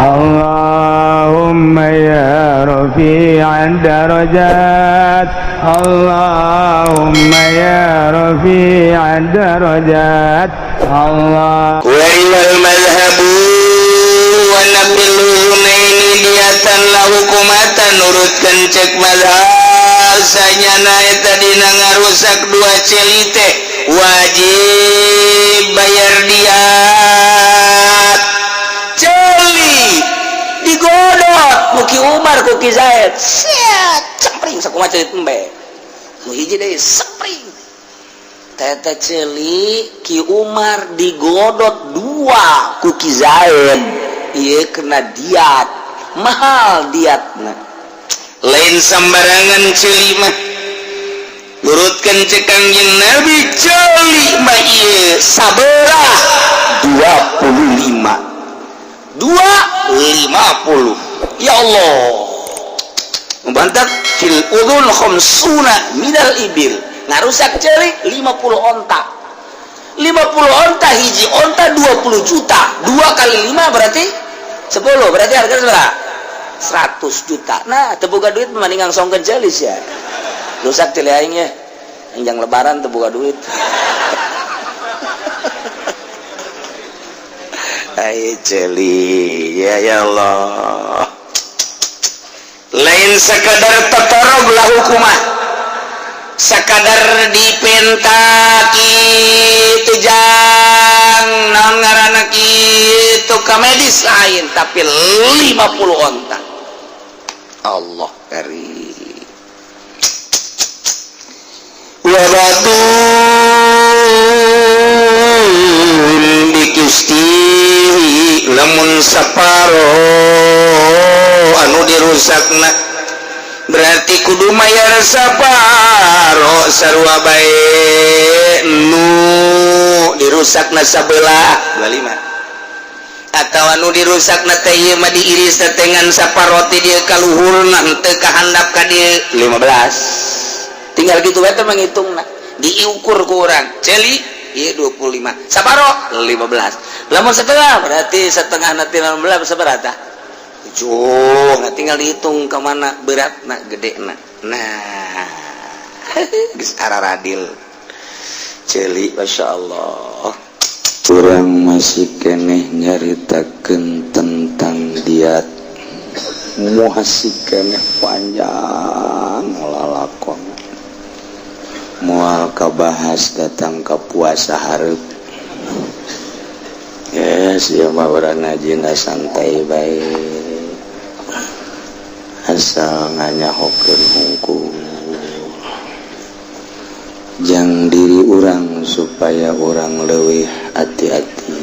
اللهم يا رفيع الدرجات، اللهم يا رفيع الدرجات، الله والمذهب أن في الأذنين دية لا hukumatan. Nurutkeun cek mazhab, sanyana eta dina ngarusak dua ceuli teh wajib bayar diat. Ceuli digodot ku Ki Umar, ku Ki Zaid, siat cempring sakumaha ceuli embe nu hiji deui sempring. Teta ceuli Ki Umar digodot dua ku Ki Zaid, ieu kena diat, mahal diatna, lain sembarangan ceuli mah. Nurutkeun cek Kangjeng Nabi, ceuli mah ieu sabelah 25, 250. Ya Allah, membantak في الأذن خمسون من الإبل. Ngarusak ceuli 50 onta, 50 onta, hiji onta 20 juta, 2 kali 5 berarti 10, berarti harga berapa? 100 juta. Nah, teu boga duit mending ngangsongkeun ceuli ya, rusak ceuli aing ya, yang Lebaran teu boga duit. Ay, ceuli ya, ya Allah, lain sekadar tetorog lah hukumah, sekadar dipenta kitu jang naon ngaranna kitu ka medis, lain, tapi 50 onta. Allah karim. وبدون بقسطه. Lamun saparo anu dirusakna, berarti kudu mayar saparo, sarua bae nu dirusakna sabelah 25 atau anu dirusakna teh ieu mah diiris teh ngan saparo ti dieu ka luhurna henteu ka handap ka dieu, 15. Tinggal gitu bae teh menghitungna, diukur ku urang ceuli ieu 25, saparo 15. Lamun setengah, berarti setengah nanti 16 seberapa? 7. Nah, tinggal dihitung ke mana berat nak gede nak. Nah, geus araradil ceuli, masya Allah. Urang masih keneh nyaritakeun tentang diat, masih keneh panjang lalakon, moal kabahas datang ke puasa hareup. Yes, ya mah urang ngajina santai bae, asal nganyahokeun hungkul jang diri urang supaya urang leuwih hati-hati,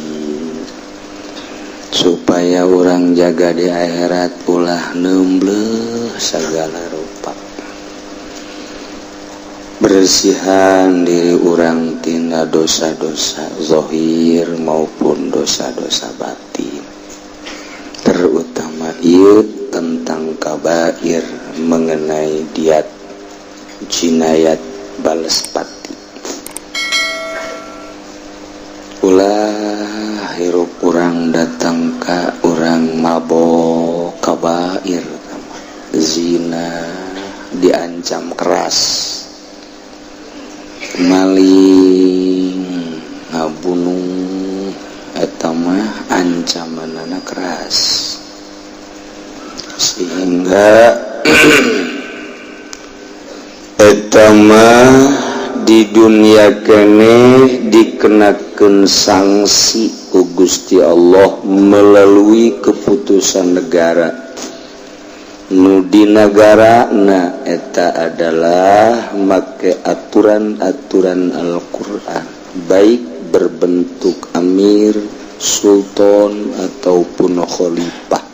supaya urang jaga di akhirat, ulah nembleh segala rupa. Bersihan diri urang tina dosa-dosa zohir maupun dosa-dosa batin, terutama ieu tentang kabair mengenai diat jinayat balespati. Ulah hirup urang datang ka urang mabok, kabair, zina diancam keras, maling, ngabunuh, eta mah ancamanana keras, sehingga eta mah di dunia keneh dikenakan sanksi ku Gusti Allah melalui keputusan negara. Nu di negara na eta adalah make aturan-aturan Al-Quran, baik berbentuk amir, sultan, ataupun khalifah,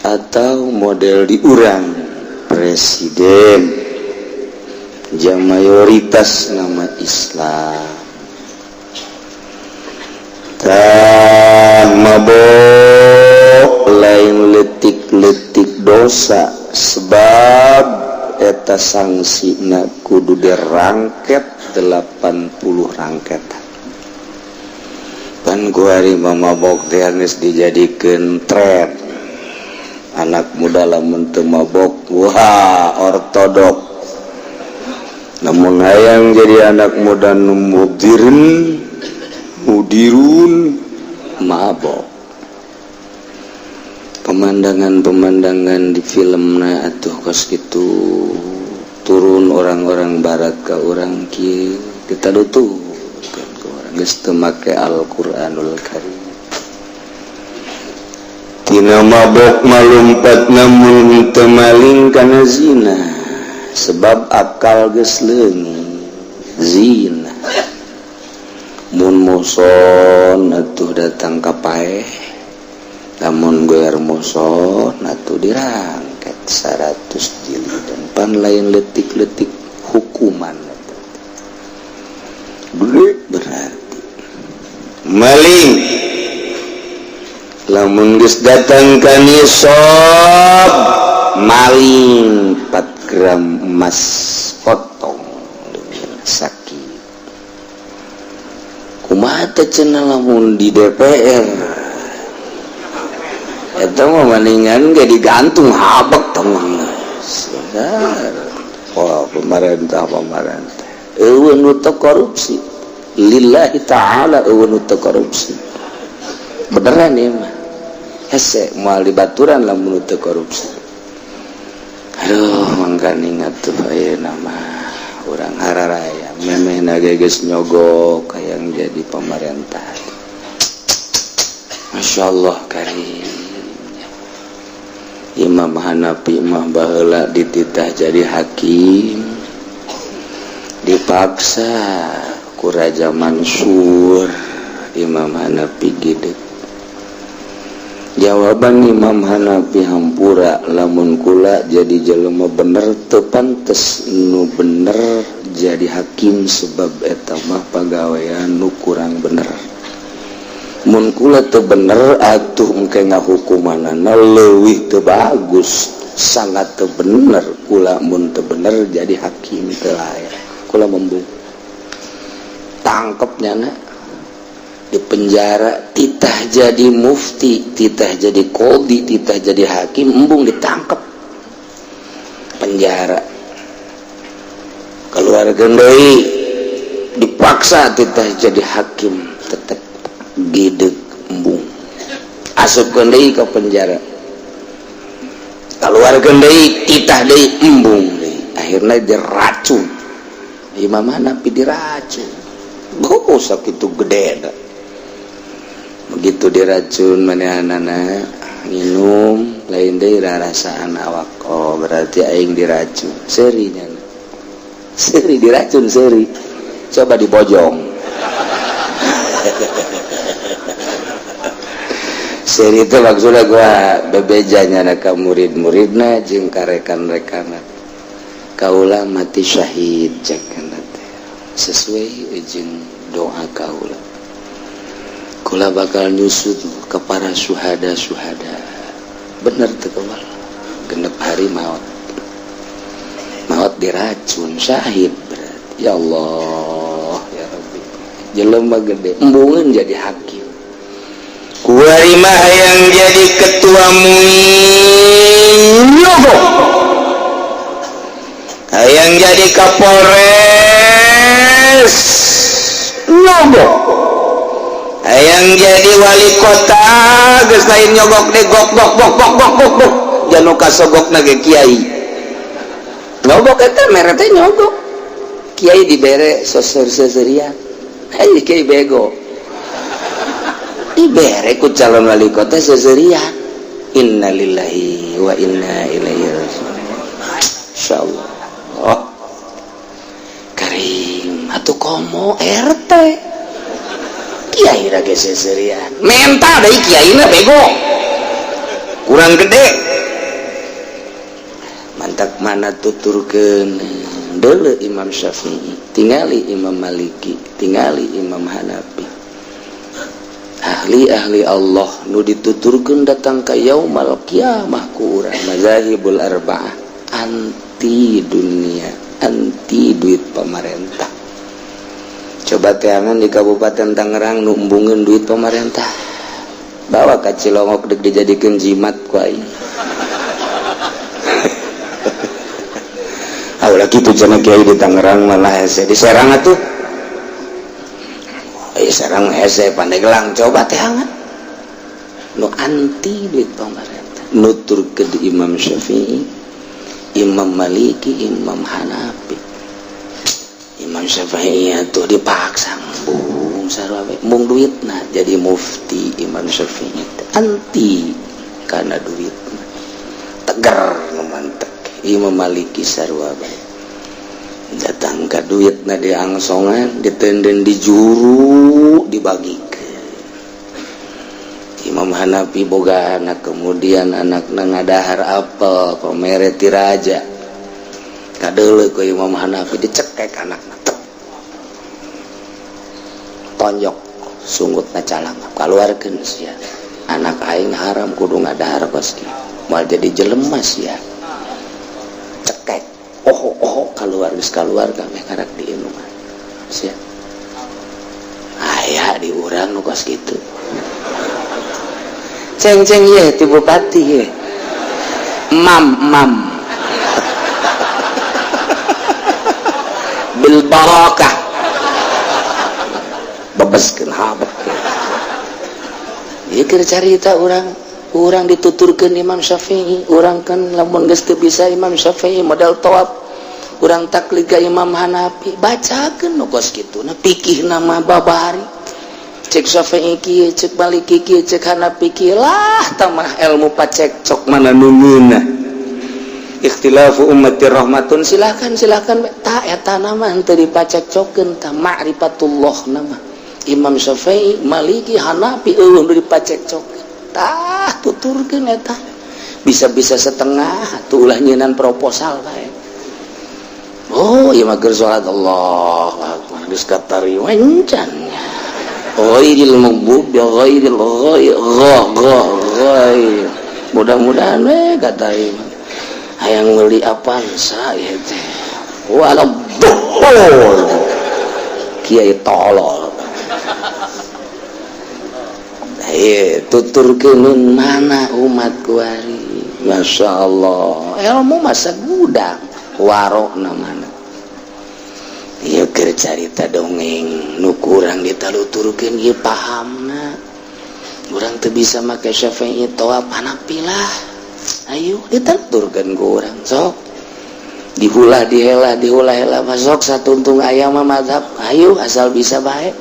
atau model di urang presiden jang mayoritas nama Islam. Tah, mabok lain letik-letik dosa, sebab eta sanksi kudu dirangket 80 rangketan. Pan kuari mabok teh geus dijadikeun tren. Anak muda lamun teu mabok, wah, ortodok. Namun hayang jadi anak muda nu modern, mudirun, mabok. Pemandangan-pemandangan di filmna atuh kos gitu, turun orang-orang barat ke orang kieu, kita tuh kan ke orang geus teu make Al-Qur'anul Karim. Tina mabok malumpat, namun teu maling, kana zina, sebab akal geus leungit. Zina mun muhson atuh datang ka paeh, lamun goer muhson atuh dirangket 100 jilidan. Pan lain letik-letik hukuman eta. Gede berarti. Maling lamun geus datang ka nisab, maling 4 gram emas potong dengan sakit. Kumaha teh cenah lamun di DPR eta mah? Maningan ge digantung habek tong. Wah, pemerintah, pemerintah euweuh nu teu korupsi. Lillahi ta'ala, euweuh nu teu korupsi. Beneran ya mah, hese moal dibaturan lamun nu teu korupsi. Aduh, mangkaning atuh ayeuna mah urang hararaya memeh ge geus nyogok hayang jadi pemerintah. Masya Allah karim. Imam Hanafi mah baheula dititah jadi hakim, dipaksa ku Raja Mansur. Imam Hanafi gede. Jawaban Imam Hanafi, "Hampura, lamun kula jadi jelema bener, teu pantes nu bener jadi hakim, sebab eta mah pagawean nu kurang bener. Mun kula teu bener atuh engke ngahukumanana leuwih teu bagus. Sangat teu bener kula mun teu bener jadi hakim, teu layak kula." Embung, tangkep nyana, di penjara. Titah jadi mufti, titah jadi qodhi, titah jadi hakim, embung, ditangkep, penjara. Keluar deui, dipaksa titah jadi hakim, tetap gideg, embung, asup deui ke penjara. Keluar deui, titah deui, embung deui. Akhirnya diracun. Imam Hanafi diracun. Oh, sakitu gede dah. Begitu diracun, manehna minum, lain deui rarasaan awak. Oh, berarti aing diracun. Seuri nya, seuri diracun, seuri. Coba dibojong. Seuri itu maksudnya gua bebejanya ka murid-muridna jeung ka rekan-rekanna, "Kaula mati syahid," cek teh, "sesuai jeung doa kaula. Kula bakal nyusut ke para suhada-suhada." Bener tuh kewal 6 hari maut, maut diracun, syahid berarti. Ya Allah ya Rabbi, jelema gede embungan jadi hakim. Kuari mah yang jadi ketua MUI nyogok, yang jadi Kapolres nyogok, yang jadi wali kota geus lain nyogok deh, gok gok gok gok gok gok gok janu kasogok ge kiai nyogok. Eta mere teh nyogok. Kiai dibere sosor-sosorian. Hei, kiai bego dibere ku calon wali kota seserian. Innalillahi wa inna ilaihi raji'un. Insyaallah. Oh, karim atuh. Komo RT, kiai rage seserian, mental deui kiai na bego kurang gede. Mantak mana tuturkeun deuleu Imam Syafi'i, tingali Imam Maliki, tingali Imam Hanafi, ahli-ahli Allah nu dituturkeun datang ka yaumal kiamah ku urang. Mazahibul arba'ah anti dunia, anti duit pemerintah. Coba teangan di Kabupaten Tangerang nu embungeun duit pemerintah, bawa ka Cilongok dek dijadikeun jimat ku aing. Ah ulah kitu cenah kiai di Tangerang malah hese di Serang atuh. Eh Serang hese Pandeglang coba teangan nu anti duit pemerintah nuturkeun di Imam Syafi'i, Imam Maliki, Imam Hanafi. Imam Syafi'i tuh dipaksa embung sarua we embung duitna jadi mufti. Imam Syafi'i anti karena duitna teger nu mantek. Imam Maliki sarua bae datang ka duitna diangsongan ditenden di juru dibagikeun. Imam Hanafi boga anak, kemudian anakna ngadahar apel pamere ti raja kadeuleu ku Imam Hanafi dicekek anakna tek tonjok sungutna calang kaluarkeun sia anak aing haram kudu ngadahar kos kieu moal jadi jelema sia cekek oh oh keluar geus kaluar kabeh karak diinuman sia aya di urang nu kos kitu ceng-ceng ye ti bupati ye mam mam bil barakah bebeskeun habek ieu keur carita urang urang dituturkeun Imam Syafi'i urang kan lamun geus teu bisa Imam Syafi'i modal tawaf urang taklid ka Imam Hanafi bacakeun nu kos kitu na fikihna mah babari cek Syafi'i kieu cek Maliki kieu cek Hanafi kieu lah tamah ilmu pacekcok mana nu ngeunah ikhtilafu ummati rahmatun silakan silakan ta eta nama henteu dipacekcokeun ta ma'rifatullah nama Imam Syafi'i Maliki Hanafi eueuh nu dipacekcokeun tah tuturkeun eta bisa-bisa setengah atuh ulah nyeunan proposal bae. Oh ieu mah keur salat Allahu akbar geus katarima encan ghairil maghdubi ghairil ghair mudah-mudahan we katarima hayang meuli Avanza ieu teh waladhdallin kiai tolol eh tuturkeun mana umat kuari Masya Allah ilmu masa gudang warokna mana ieu keur carita dongeng nu kurang ditaluturkeun ieu pahamna urang teu bisa make Syafi'i tawaf Hanafi lah ayo ditaluturkeun ku urang sok dihulah dihelah dihulah-helah masuk satuntung aya mah mazhab ayo asal bisa bae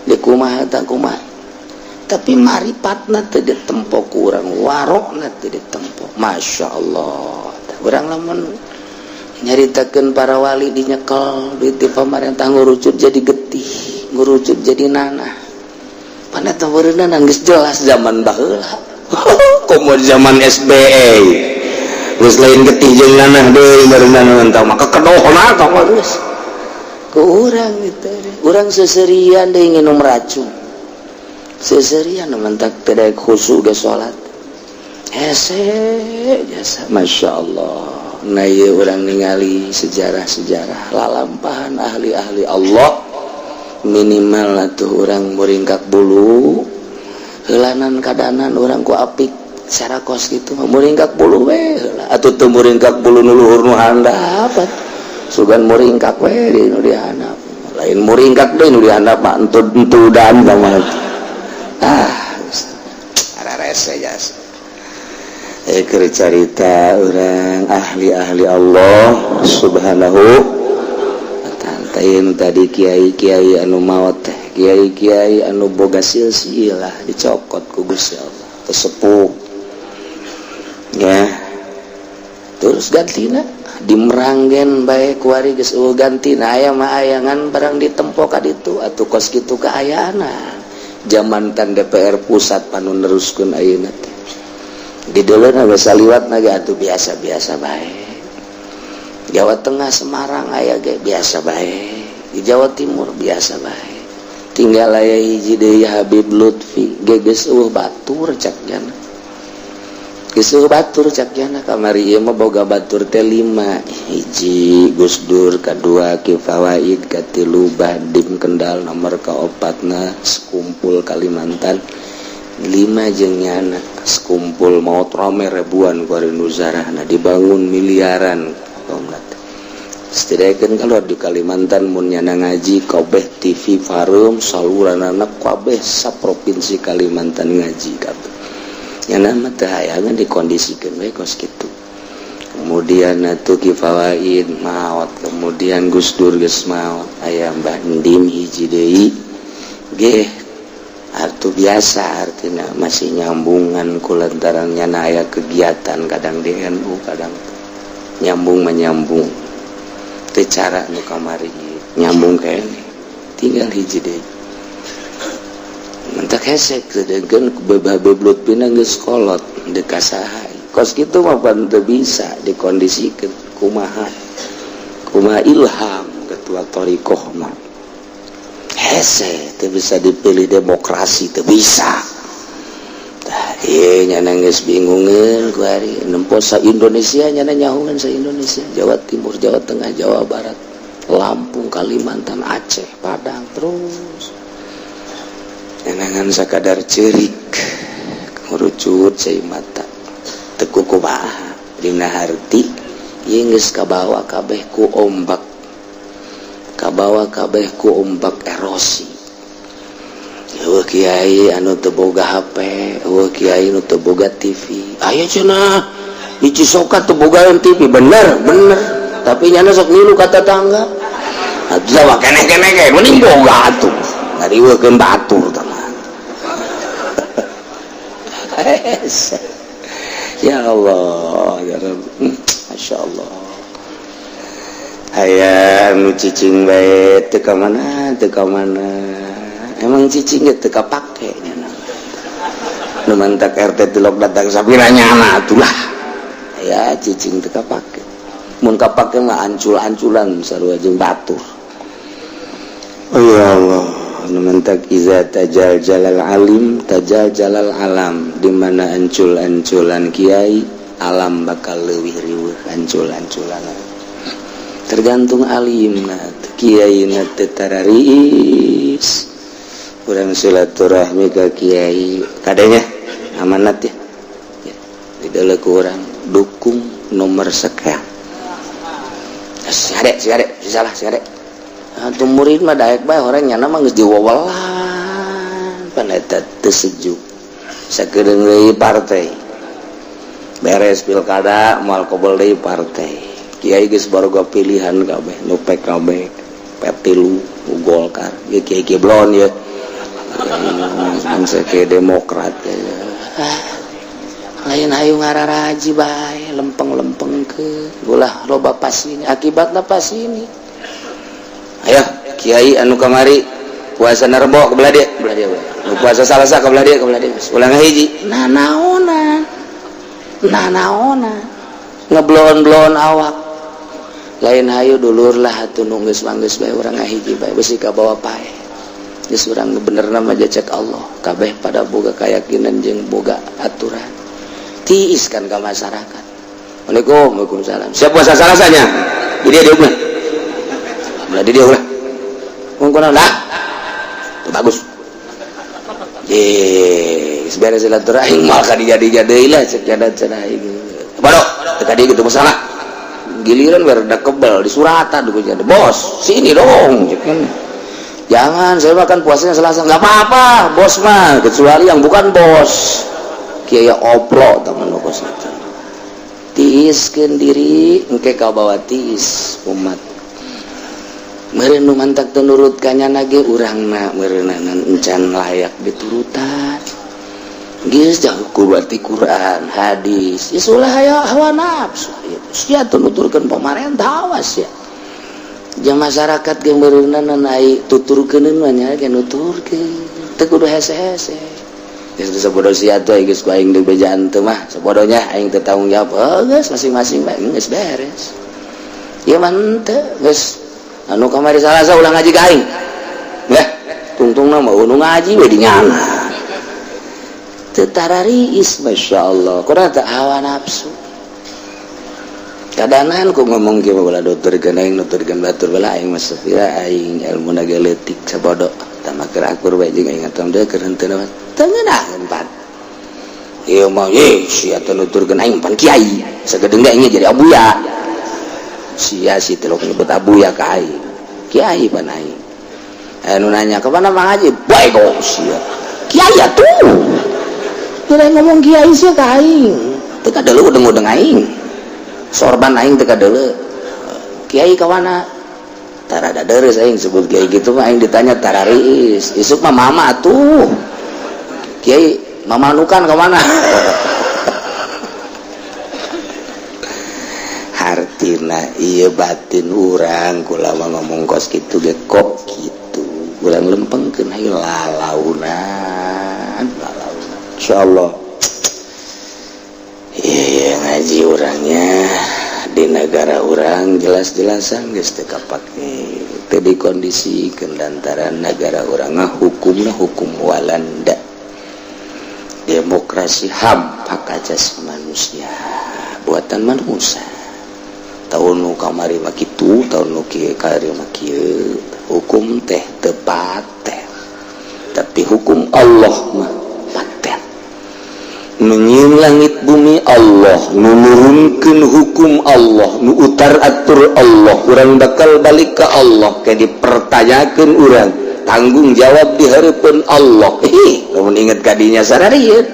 di kumaha tah kumaha tapi maripatna teu ditempo ku urang warokna teu ditempo Masya Allah urang lamun nyaritakeun para wali dinyekel duit di pamarentah ngurucut jadi getih ngurucut jadi nanah pana teh meureunna geus jelas zaman baheula komo zaman SBY geus lain getih jeung nanah deui meureunna tah maka kedohna tah geus ku urang gitu urang seserian deui nginum racun seserian mentak teu daek khusyuk ge salat hese jasa Masya Allah. Nah ieu urang ningali sejarah-sejarah lalampahan ahli-ahli Allah minimal atuh urang muringkak bulu heulanan kadanan urang ku apik secara kos gitu muringkak bulu we heula atuh teu muringkak bulu nu luhur nu handap sugan muringkak we di nu dihandap lain muringkak deui nu dihandap mah entud-entudan mah ah ararese jasa keur carita urang ahli-ahli Allah subhanahu wa ta'ala tadi kiai-kiai anu maot teh kiai-kiai anu boga silsilah dicokot ku Gusti Allah tesepuh ya terus gantina di Meranggen bae kuari geus eueuh gantina aya mah aya ngan barang ditempo ka ditu atuh kos kitu kaayana zaman tan DPR pusat panu neruskeun ayeuna teh di deuleuna geus saliwat na ge atuh biasa-biasa bae. Jawa Tengah Semarang aya ge biasa bae, di Jawa Timur biasa bae. Tinggal aya hiji deui Habib Lutfi ge geus eueuh batur cek jana. Geus batur cak jana kamari ieu mah boga batur teh lima hiji Gus Dur, kadua Ki Fawaid, katilu Badim Kendal, nomor kaopatna sekumpul Kalimantan, lima jeung nyana sekumpul maot rame ribuan kuari nu zarahna dibangun miliaran kaum. Setidaknya kalau di Kalimantan mun nyana ngaji kabeh TV Farum saluran anak kabeh sa provinsi Kalimantan ngaji kabeh. Nyana mah teu hayangan dikondisikeun we kos kitu. Kemudian atuh Ki Fawaid maot, kemudian Gus Dur geus maot, aya Mbah Endim hiji deui ge artu biasa, artinya masih nyambungan ku lantaran nyana aya kegiatan kadang di NU, kadang nyambung menyambung teu cara nu kamari nyambung kene. Tinggal hiji deui mentak hesek sedengkeun bebabeblut pina geus kolot deuk saha kos kitu mah pan teu bisa dikondisikeun. Kumaha kumaha ilham ketua thoriqoh mah hese teu bisa dipilih, demokrasi teu bisa. Tah ieu nyana geus bingungeun ku ari nempo sa Indonesia, nyana nyahungan sa Indonesia, Jawa Timur, Jawa Tengah, Jawa Barat, Lampung, Kalimantan, Aceh, Padang, terus ngan sakadar cerik ngurucut cai mata teu kumaha dina harti ieu geus kabawa kabeh ku ombak, kabawa kabeh ku ombak erosi. Eueuh kiai anu teu boga HP, eueuh kiai anu teu boga TV. Aya cenah di Cisoka teu boga TV, bener bener, tapi nyana sok ngilu ka tetangga. Atuh mah keneh-keneh ge mending boga atuh. Ngariweukeun batur tah mah. Ya Allah, ya Rabb. Masya Allah. Aya nu cicing bae teu ka mana, teu ka mana. Emang cicing ge teu kapake nya. Nu mantak RT tilok datang sapira nyana atulah. Aya cicing teu kapake. Mun kapake mah ancul-anculan sarua jeung batur. Oh ya Allah, nu mantak iza tajaljalal alim tajaljalal alam, di mana ancul-anculan kiai, alam bakal leuwih riweuh ancul-anculan. Tergantung alim na kiai na teu tarariis. Urang silaturahmi ka kiai kadenya amanat ya, ya di ku urang dukung nomor sekian. Si ade, si ade, si salah si ade. Atuh murid mah daek bae orang nyana mah geus diwawelan pan eta teu sejuk. Sakedeung deui partai beres pilkada moal kobel deui partai. Kiai geus baroga pilihan kabeh, nu PKB, P3, nu Golkar ya, kiai kiai blon ya, bangsa kiai Demokrat ya. Ah, lain hayu ngararaji bae lempeng-lempeng ke ulah loba pas ini akibatna pas ini. Ayo kiai anu kamari puasa Rebo ke belah dia, belah dia, nu puasa Salasa ke belah dia, ke belah dia. Ulang hiji nanaonan nanaonan ngeblon-blon awak lain hayu dulur lah atuh nu geus manggeus bae urang ngahiji bae besi ka bawa pae geus urang bener nama cek Allah kabeh pada boga keyakinan jeung boga aturan tiis kan ke masyarakat. Assalamualaikum. Waalaikumsalam. Siap puasa Salasanya jadi dia ulah belah dia ulah ngungkuna lah itu bagus. Yes, beres silaturahim moal ka dijadi-jadi lah cek jalan cenah aing. Bodoh, teu ka gitu masalah. Giliran berda kebel di suratan jadi bos, sini dong cek kan. Jangan, saya makan puasanya Selasa. Nggak apa-apa, bos mah, kecuali yang bukan bos. Kiai oplo teman bos itu. Tiiskeun diri, engke kabawa tiis umat. Meureun nu mantak teu nurut ka nyana ge urangna meureunana encan layak diturutan. Geus jauh ku berarti Quran, hadis. Geus ulah aya hawa nafsu. Sia teu nuturkeun pamarentah, awas ya. Jang masyarakat ge meureunana ai tuturkeun mah nya ge nuturkeun. Teu kudu hese-hese. Geus sabodo sia teh geus ku aing dibejaan teu mah sabodonya aing teu tanggung jawab. Oh, geus masing-masing bae geus beres. Ieu mah henteu geus anu kamari Salasa ulah ngaji ka aing. Ya, tungtungna mah nu ngaji we di nyana. Teu tarariis, Masya Allah. Kurang teu hawa nafsu. Kadanan ku ngomong kieu bala nuturkeun aing nuturkeun batur bala aing mah sapira aing ilmuna ge leutik sabodo. Tah mah keur akur bae jeung aing atuh deui keur henteu mah teu ngeunaheun pan. Ieu mah ye sia teh nuturkeun aing pan kiai. Sagedeung ge aing jadi abuya. Sia si teh nyebut abuya ka aing. Kiai pan aing. Anu nanya kemana Mang Haji? Bae go sia. Kiai atuh. Kira ngomong kiai sia ka aing. Teu kadeuleu udeng-udeng aing. Sorban aing teu kadeuleu. Kiai ka mana? Tarada deres aing sebut kiai gitu mah aing ditanya tarariis. Isuk mah mama atuh. Kiai mamanukan ka mana? Hartina ieu batin urang kula mah ngomong kos kitu ge kok kitu. Urang lempengkeun hayu lalaunan, lalaunan. Insyaallah. Iya ngaji orangnya di negara orang jelas-jelasan geus teu kapake teu dikondisikeun lantaran negara urang hukumna hukum Walanda, demokrasi HAM, hak asasi manusia buatan manusia. Tahun nu kamari mah kitu, tahun nu kieu kamari mah kieu, hukum teh teu paten tapi hukum Allah mah paten. Menyieun langit bumi Allah, nu nurunkeun hukum Allah, nu utar atur Allah, urang bakal balik ke Allah, kayak dipertanyakeun urang, tanggung jawab di hareupeun Allah. Ih, lamun inget kadinya sararieun.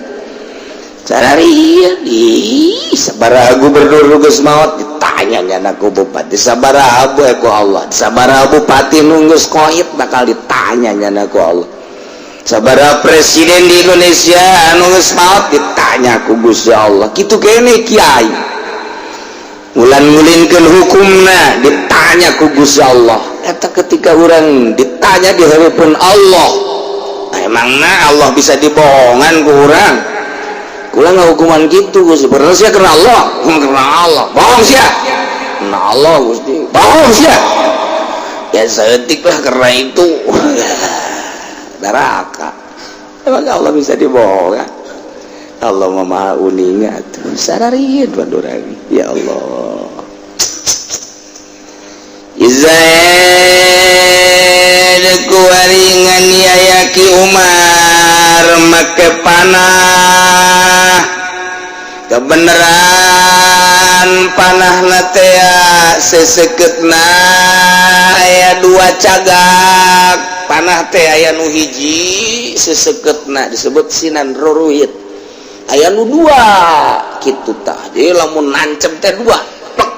Sararieun, ih, sabaraha gubernur nu geus maot ditanya nyana ku bupati, sabaraha bae ku Allah, sabaraha bupati nu geus koit bakal ditanya nyana ku Allah. Sabaraha presiden di Indonesia anu geus maot ditanya ku Gusti Allah. Kitu kene kiai ngulan-ngulinkeun hukumna ditanya ku Gusti Allah. Eta ketika urang ditanya di hareupeun Allah, emangna Allah bisa dibohongan ku urang? Kula ngahukuman kitu Gusti, bener sia karena Allah, karena Allah. Bohong sia. Karena Allah Gusti. Bohong sia. Ya saeutik lah karena itu. Neraka. Emang Allah bisa dibohongan? Allah maha uninga tuh. Sararieun pandurang. Ya Allah. Izaid kuwaringan yayaki Umar make panah. Kebenaran panah teh seseketna aya dua cagak. Panah teh aya nu hiji seseketna disebut sinan ruruhit, aya nu dua kitu tah. Jadi lamun nancep teh dua plek.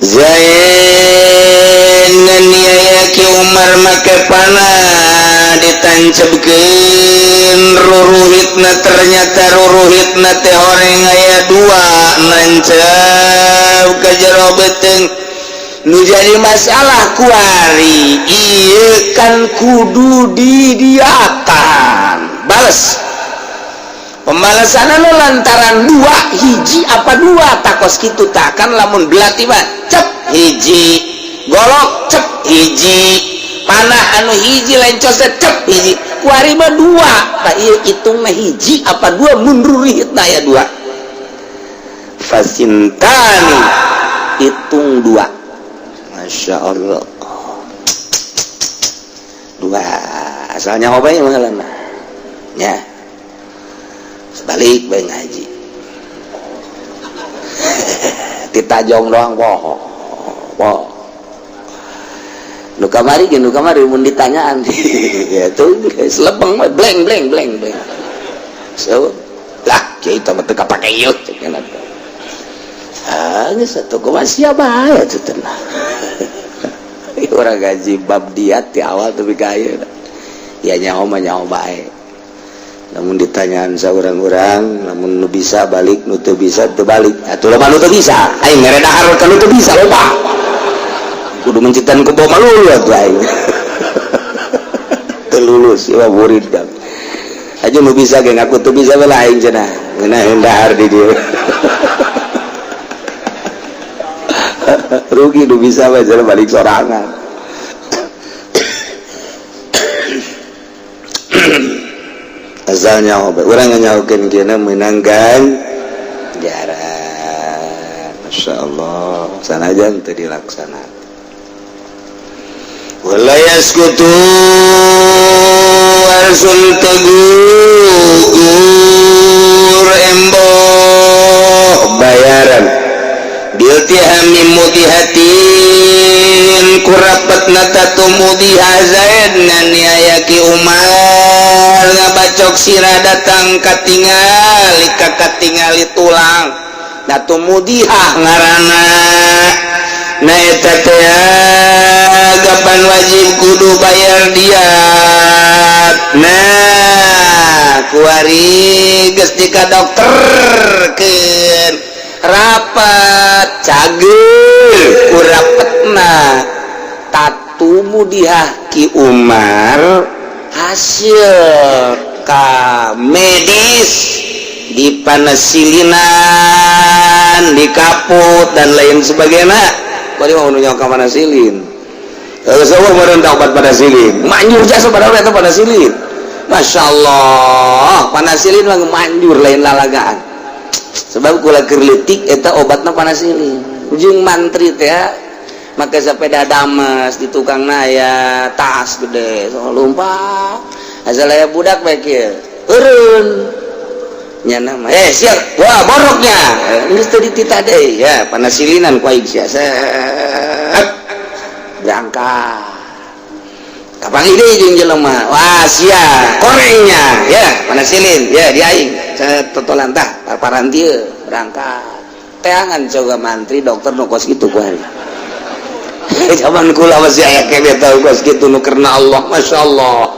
Zain nganiaya Ki Umar make panah ditancepkeun ruruhitna, ternyata ruruhitna teh horeng aya dua nancep ka jero beuteung. Nu jadi masalah kuari ieu kan kudu didiakan bales pembalasan anu lantaran dua hiji apa dua takos kitu takkan lamun belati mah cep hiji golok cep hiji panah anu hiji lencosna cep hiji kuari mah dua tah ieu hitungna hiji apa dua mundur hitna aya dua fasintani hitung dua. Masya Allah dua asalnya apa ya mahalana ya sebalik bae ngaji ditajong doang poho poho nu kamari ge nu kamari mun ditanyaan ya tuh geus lebeng bleng bleng bleng bleng so lah kiai teh mah teu kapake ieu cek nya. Ah geus atuh kumaha sia bae atuh tenang. Orang gaji bab diat di awal tapi kaya ya nyaho mah nyaho bae. Namun ditanyaan saurang-urang, namun nu bisa balik, nu teu bisa teu balik. Atuh loba nu teu bisa, aing mere dahar ka nu teu bisa loba. Kudu mencitan kebo malulu atuh aing. Teu lulus ieu mah murid dang. Aja nu bisa ge ngaku teu bisa bae aing cenah. Ngeunaheun dahar di dieu. Rugi nu bisa bae cenah balik sorangan. Asal nyaho bae urang nyahokeun kieu meunang ganjaran. Masya Allah, sanajan teu dilaksanakan. Wala yaskutu arsul tegugur emboh bayaran biltihami mudihatin kurapatna tatu mudiha Zaid nganiaya Ki Umar ngabacok sirah datang katingali kakatingali tulang tatu mudihah ngaranna. Nah eta teh gapan wajib kudu bayar diat. Nah kuari geus dikadokterkeun rapat cager ku rapetna tatu mudihah Ki Umar hasil ka medis di panesilinan dikaput dan lain sebagainya. Bari mau nunjuk ka panasilin. Geus eueuh meureun obat panasilin. Manjur jasa padahal eta panasilin. Masya Allah, panasilin mah manjur lain lalagaan. Sebab kula keur leutik eta obatna panasilin. Jeung mantri teh make sepeda damas di tukangna aya tas gede, so lompat. Asal aya budak bae kieu. Eureun. Nyana mah siap, wah boroknya. Geus teu dititah deui ya, panasilinan ku aing sia. Set. Berangkat. Kapan deui jeung jelema? Wah, sia, korengnya ya, panasilin ya di aing. Set totolan tah parparan dieu berangkat. Teangan coba mantri dokter nu kos kitu ku hari. Zaman kula masih aya keneh tau kos kitu nu karena Allah, masyaallah.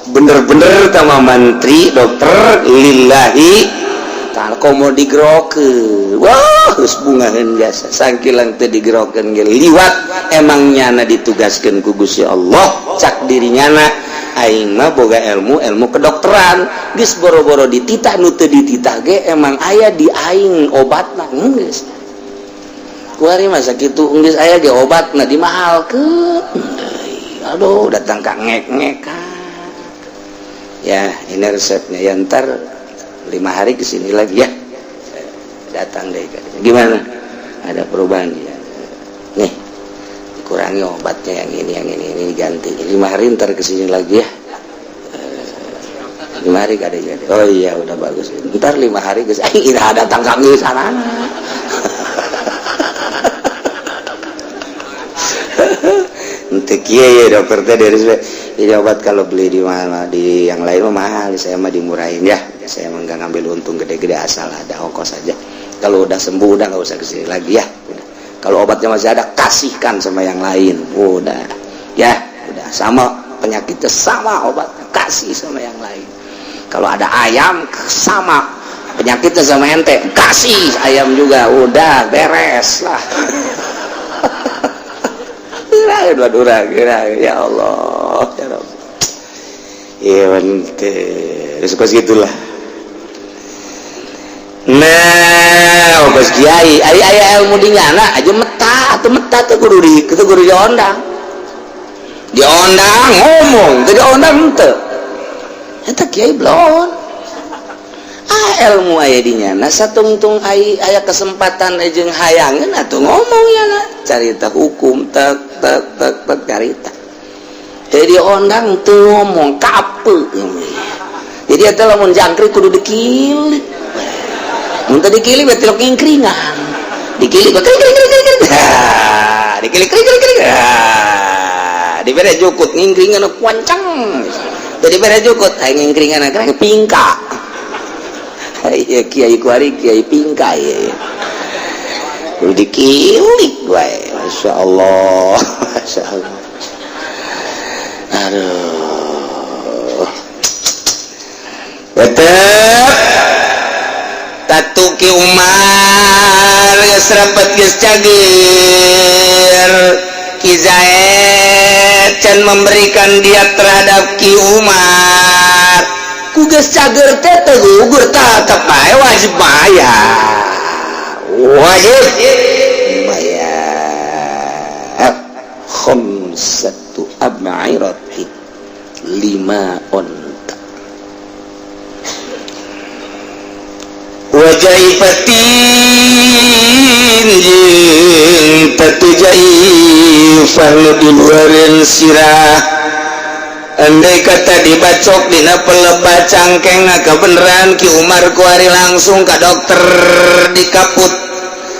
Bener-bener sama mantri dokter lillahi ta'ala komo digerokeun. Wah, geus bungaheun jasa sangkilang teu digerokeun ge liwat emang nyana ditugaskeun ku Gusti Allah cak diri nyana aing mah boga ilmu ilmu kedokteran geus boro-boro dititah nu teu dititah ge emang aya di aing obatna geus kuari mah sakitu geus aya ge obatna dimahalkeun. Aduh, datang ka ngek-ngekan. Ya, ini resepnya. Ya, ntar 5 hari kesini lagi ya. Datang deh. Gimana? Ada perubahan ya? Nih, dikurangi obatnya yang ini diganti. 5 hari ntar kesini lagi ya. 5 hari gak ada. Oh iya, udah bagus. Ntar 5 hari ke sini. Ira datang kami sana. Untuk kieu ya dokter teh dari ini obat kalau beli di mana di yang lain mah mahal, saya mah dimurahin ya. Saya mah nggak ngambil untung gede-gede, asal ada ongkos aja. Kalau udah sembuh udah nggak usah kesini lagi ya. Udah. Kalau obatnya masih ada kasihkan sama yang lain. Udah ya, udah sama penyakitnya sama obatnya kasih sama yang lain. Kalau ada ayam sama penyakitnya sama ente kasih ayam juga, udah beres lah. Ya Allah, ya Rabb. Iya, terus kos gitulah. Nah, kos kiai, ai aya ilmu di nyana aja meta atau meta teh kudu di teu kudu diondang. Diondang ngomong, teu diondang henteu. Eta kiai blon. Ah, ilmu aya di nyana satungtung ai aya kesempatan jeung hayangeun atuh ngomong nyana. Carita hukum tek tek tek tek carita. Jadi ondang teu ngomong kape. Jadi eta lamun jangkrik kudu dikilik. Mun teu dikilik berarti tilok ngingkringan. Dikilik kring kring kring kring. Dikilik kring kring kring. Dibere jukut ngingkringan kuancang. Teu dibere jukut aya ngingkringan kring pingka. Iya kiai kuari kiai pingka ieu. Kudu dikilik wae. Masyaallah. Masyaallah. Aduh. Tetep tatu Ki Umar geus rapet geus cageur. Ki Zaid can memberikan diat terhadap Ki Umar. Ku geus cager teh teu gugur tetep bae wajib bayar. Wajib bayar. Khamsatu ab'irati 5 onta. Wajaifatin jeung tatu jaifah nu di luareun sirah. Andai kata dibacok dina pelebah cangkeng, kebenaran Ki Umar kuari langsung ke dokter, dikaput.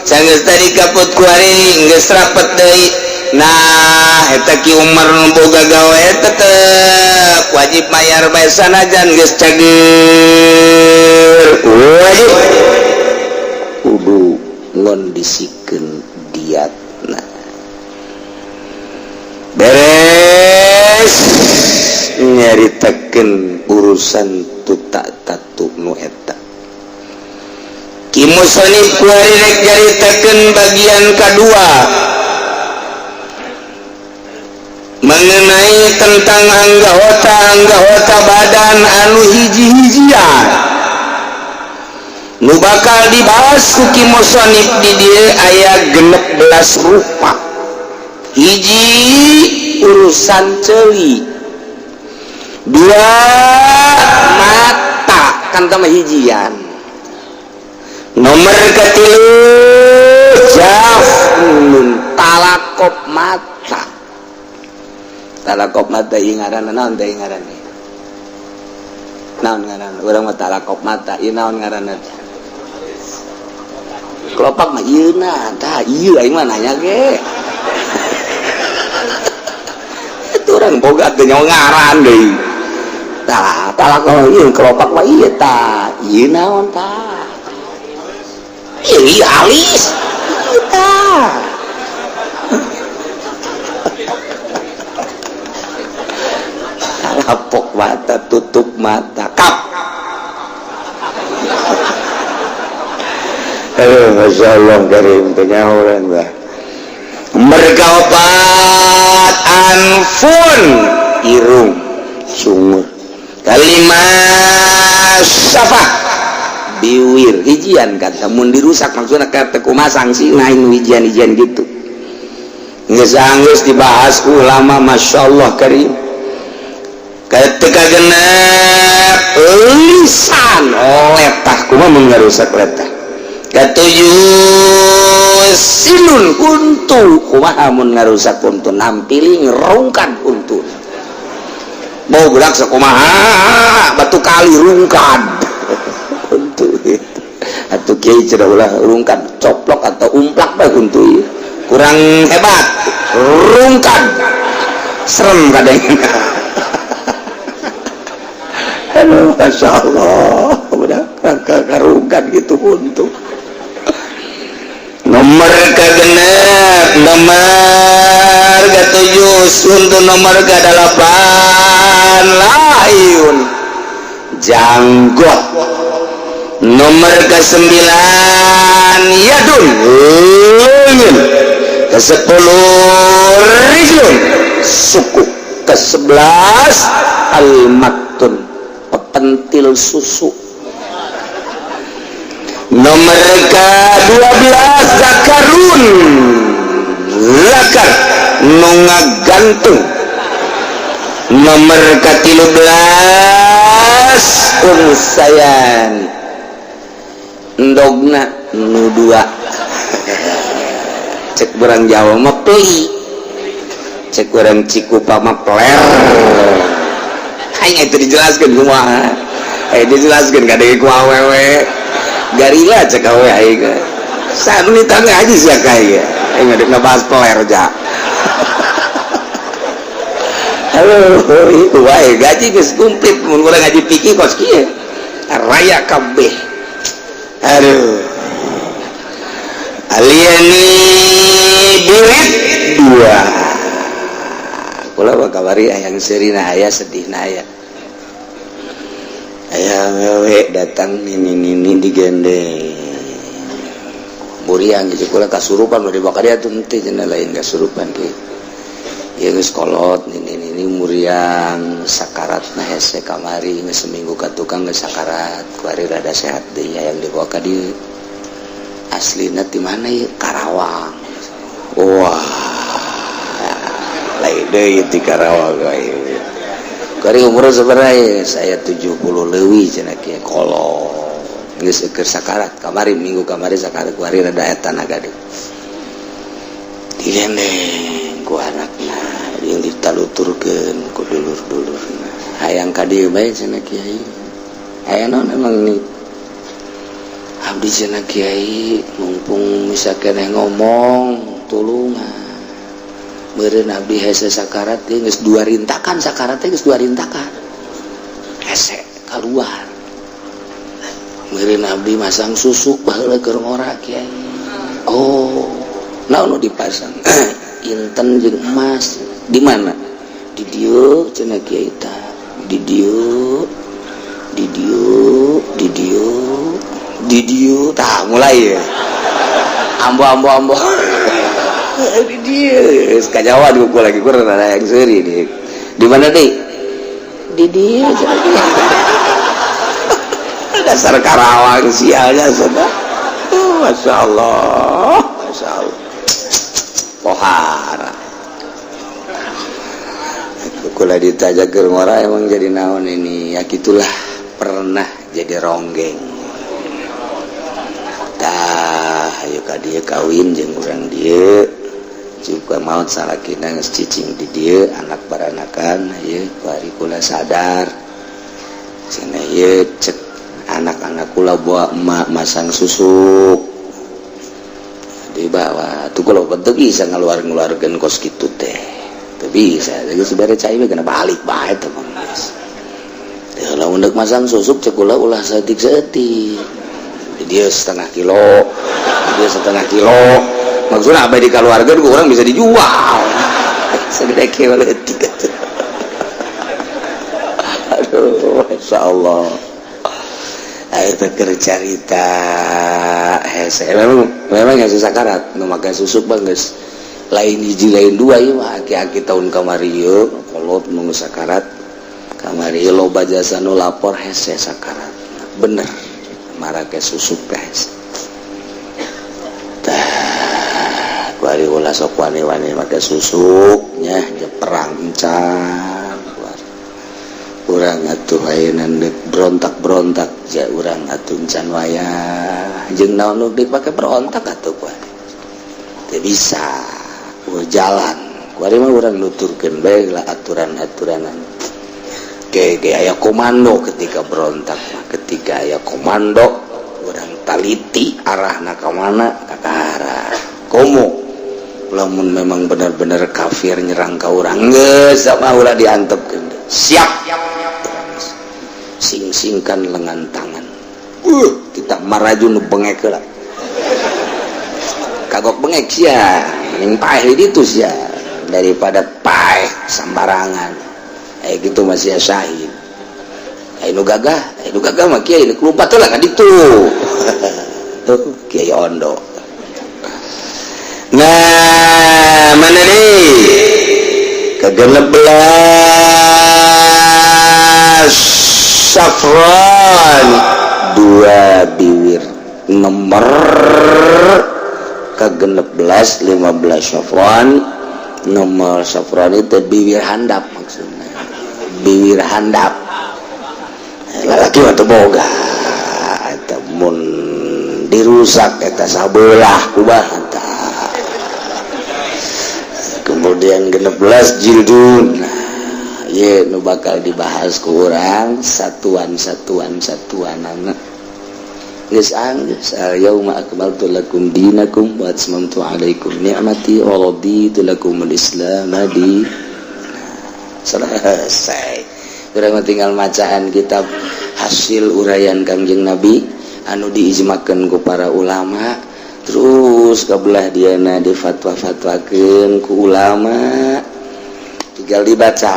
Sanggeus tadi kaput kuari geus rapet deui. Nah, eta Ki Umar nu boga gawe tetep wajib mayar bae, sanajan geus cager, wajib kudu ngondisikeun diatna. Beres nyaritakeun urusan tutak tatu nu eta. Ki musonif kuari rek nyaritakeun bagian kedua mengenai tentang anggota-anggota badan anu hiji-hijian nu bakal dibahas ku Ki musonif. Di dieu aya 16 rupa. Hiji, urusan ceuli. Dua, mata, kan sama hijian. Nomor ketilu, jafnun, talakop mata. Talakop mata ieu ngaranna naon teh? Ngaranna naon ngaranna? Urang mah talakop mata, ieu naon ngaranna teh? Kelopak mah ieu na tah ieu. Aing mah nanya ge itu orang boga teh nyawa ngaran deui. Tah, talakop ieu, kelopak mah ieu. Tah, ieu naon tah? Ieu, ieu alis ieu tah. Talapok mata, tutup mata kap. Aduh, Masya Allah karim, teu nyaho bah. Mereka opat, anfun, irung, sungur. Kalima, syafah, biwir, hijian kan. Mun dirusak maksudna ka kumaha sanksi nain hijian-hijian gitu. Geus anggeus dibahas ku ulama, Masya Allah karim. Ketika genep, lisan, letah, kumaha mun ngarusak letah. Ketujuh, sinun, untu, kumaha mun ngarusak untu, nampili ngerungkan untu. Mau gerak sakumaha batu kali rungkad untu itu. Atuh kiai cenah ulah rungkad, coplok atau umplak bae untu ieu. Kurang hebat rungkad, serem kadang. Aduh, Masya Allah, udah karungkan gitu untu. Nomor kegenep, nomor ketujuh untuk nomor ke-8, layun, janggot. Nomor ke-9, yadun, leungeun. Ke-10, rijlun, suku. Ke-11, almatun, pepentil susu. Nomor ke-12, zakarun, zakar nu ngagantung. Nomor ke-13, unsayan, endogna nu dua. Cek orang Jawa mah peli, cek orang Cikupa mah peler. Aing itu dijelaskan kumaha, dijelaskan kadang ku awewe garila, cek awewe aing saat ini tangga aja sih kayak aing ada ngebahas peler ja. Halo, itu wae gaji geus komplit mun urang ngaji fikih kos kieu raya kabeh. Aduh, aliani birit dua. Kula mah kabari hayang seurina aya, sedihna aya. Aya awewe datang nini-nini digendeng. Muriang gitu, kula kasurupan bade bakal dia tuh henteu cenah, lain kasurupan kieu. Ieu geus kolot nini-nini muriang sakarat na hese kamari, geus seminggu ka tukang geus sakarat, kuari rada sehat deui hayang dibawa ka dieu. Aslina ti mana ieu? Karawang. Wah, lain deui ti Karawang wae. Kari umur sabaraha? Saya 70 leuwih cenah kieu kolot. Geus keur sakarat kamari, minggu kamari sakarat. Kuari rada eta naga deui digendeng ku anakna jeung ditaluturkeun ku dulur-dulurna, "Hayang ka dieu bae," cenah, "Kiai." "Aya naon emang nih?" "Abdi," cenah, "Kiai, mumpung bisa keneh ngomong, tulungan meureun abdi hese sakarat. Ieu geus dua rintakan sakarat teh, geus dua rintakan hese keluar. Meureun abdi masang susuk baheula keur ngora, Kiai." "Oh, naon nu dipasang?" "Inten jeung emas." "Di mana?" "Di dieu," cenah, "Kiai." "Tah, di dieu, di dieu, di dieu, di dieu." Tah, mulai ya ambo ambo ambo di dieu kajawa diukur lagi, kurang ada yang seuri nih. "Di mana deh?" "Di dieu." Dasar Karawang sialnya sudah. Oh, masya Allah, masya Allah, pohara kula ditanya keur ngora emang jadi naon ini ya. Gitulah, pernah jadi ronggeng. Tah, ayo ka dieu kawin jeung urang dieu juga, maut salakina geus cicing di dieu, anak baranakan. Ieu bari kula sadar cenah, ieu cek anak-anak kula, bawa emak masang susuk dibawa tuh. Kalau bentuk bisa ngeluar-ngeluarkan kos gitu teh teu bisa. Jadi sebenarnya cai kena balik bae teh mah geus. Lamun deuk masang susuk, cek kula, ulah saeutik-saeutik. Dia setengah kilo, dia setengah kilo, maksudnya apa dikeluarkan ku orang bisa dijual segede kilo leutik. Aduh, masya Allah. Ayo teh carita hese memang memang hese sakarat nu make susuk bang geus lain hiji lain dua. Ieu mah aki-aki tahun kamari ieu kolot nu sakarat kamari, loba jasa nu lapor hese sakarat, bener marake susuk teh hese. Tah, kuari ulah sok wani-wani make susuk nya, perang encan. Urang atuh ayeuna deuk berontak-berontak ja urang atuh encan wayah jeung naon nu dipake berontak atuh. Kuari teu bisa jalan, kuari mah urang nuturkeun bae lah aturan-aturanan ge ge aya komando. Ketika berontak mah, ketika aya komando, urang taliti arahna ka mana, ka arah komo. Lamun memang benar-benar kafir nyerang ka urang, geus sama ulah diantepkeun, siap sing-singkan lengan tangan, kita maraju nu bengek lah, kagok bengek sia, mending paeh di ditu sia daripada paeh sambarangan. Eh, gitu masih syahid. Eh, nu gagah, eh, nu gagah mah, Kiai, lompat lah ka ditu. Tuh Kiai Ondo. Nah, mana nih ke-16 Safron, dua biwir nomor ke-16 15 Safron. Nomor Safron itu biwir handap, maksudnya biwir handap lalaki waktu boga eta mun dirusak eta sabelah kubah eta. Kemudian 16 jildun. Nah, ye nu bakal dibahas ku urang satuan satuan satuan anak geus anggeus. Al yauma akmaltu lakum dinakum wa atmamtu alaikum ni'mati wa raditu lakumul islam di. Selesai. Urang tinggal macaan kitab hasil uraian Kangjeng Nabi anu diijmakeun ku para ulama, terus kebelah diana difatwa-fatwakeun ku ulama, tinggal dibaca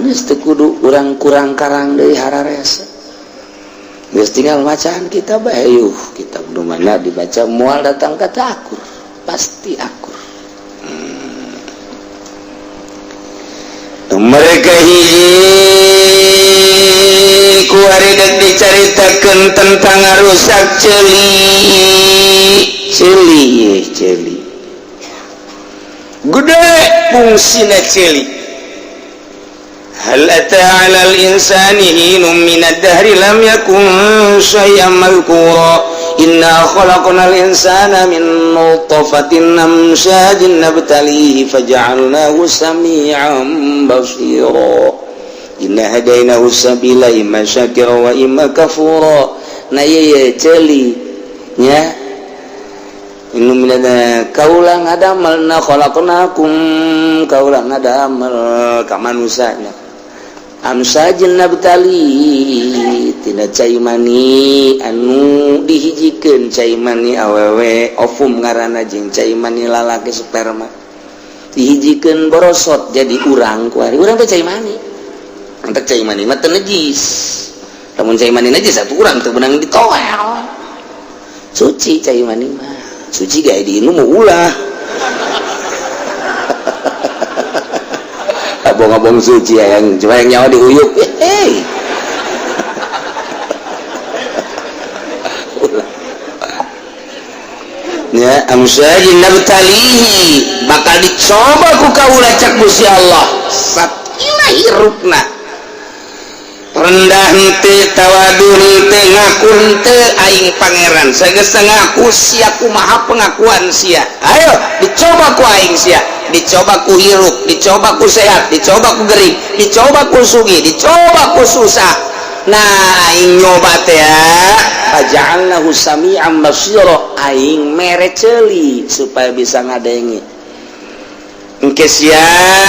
geus, teu kudu urang kurang karang deui hararese. Geus tinggal bacaan kitab bae. Yuh, kitab nu mana dibaca moal datang kata akur, pasti akur. Mereka hiji kuari dek dicaritakeun tentang rusak ceuli ceuli ceuli. Gede fungsina ceuli. Hal ata 'alal insani hinun minad dahri lam yakun syai'an madhkura. Inna khalaqnal insana min nutfatin amshajin nabtalihi faja'alnahu sami'an basira. Inna hadainahu sabila imma syakira wa imma kafura. Nah, ieu ceuli nya inu minana kaula ngadamel na khalaqnakum, kaula ngadamel ka manusanya amsajin nabtali tina cai mani anu dihijikeun, cai mani awewe ovum ngaranna jeung cai mani lalaki sperma dihijikeun, borosot jadi urang. Kuari urang teh cai mani. Entek cai mani mah teu najis. Lamun cai mani najis atuh urang teu beunang ditoel. Suci cai mani mah, suci gae diinum mau ulah abong-abong suci ya, yang cuma yang nyawa diuyuk. Hei, ya amsajin nabtalihi, bakal dicoba ku kaula cak Gusti Allah. Sakilah hirupna rendah henteu, tawadu henteu, ngaku henteu aing pangeran. Sageus ngaku sia, kumaha pengakuan sia? Ayo dicoba ku aing sia, dicoba ku hirup, dicoba ku sehat, dicoba ku gering, dicoba ku sugih, dicoba ku susah. Nah, aing nyoba teh faja'alnahu sami'an basira, aing mere ceuli supaya bisa ngadenge. Engke sia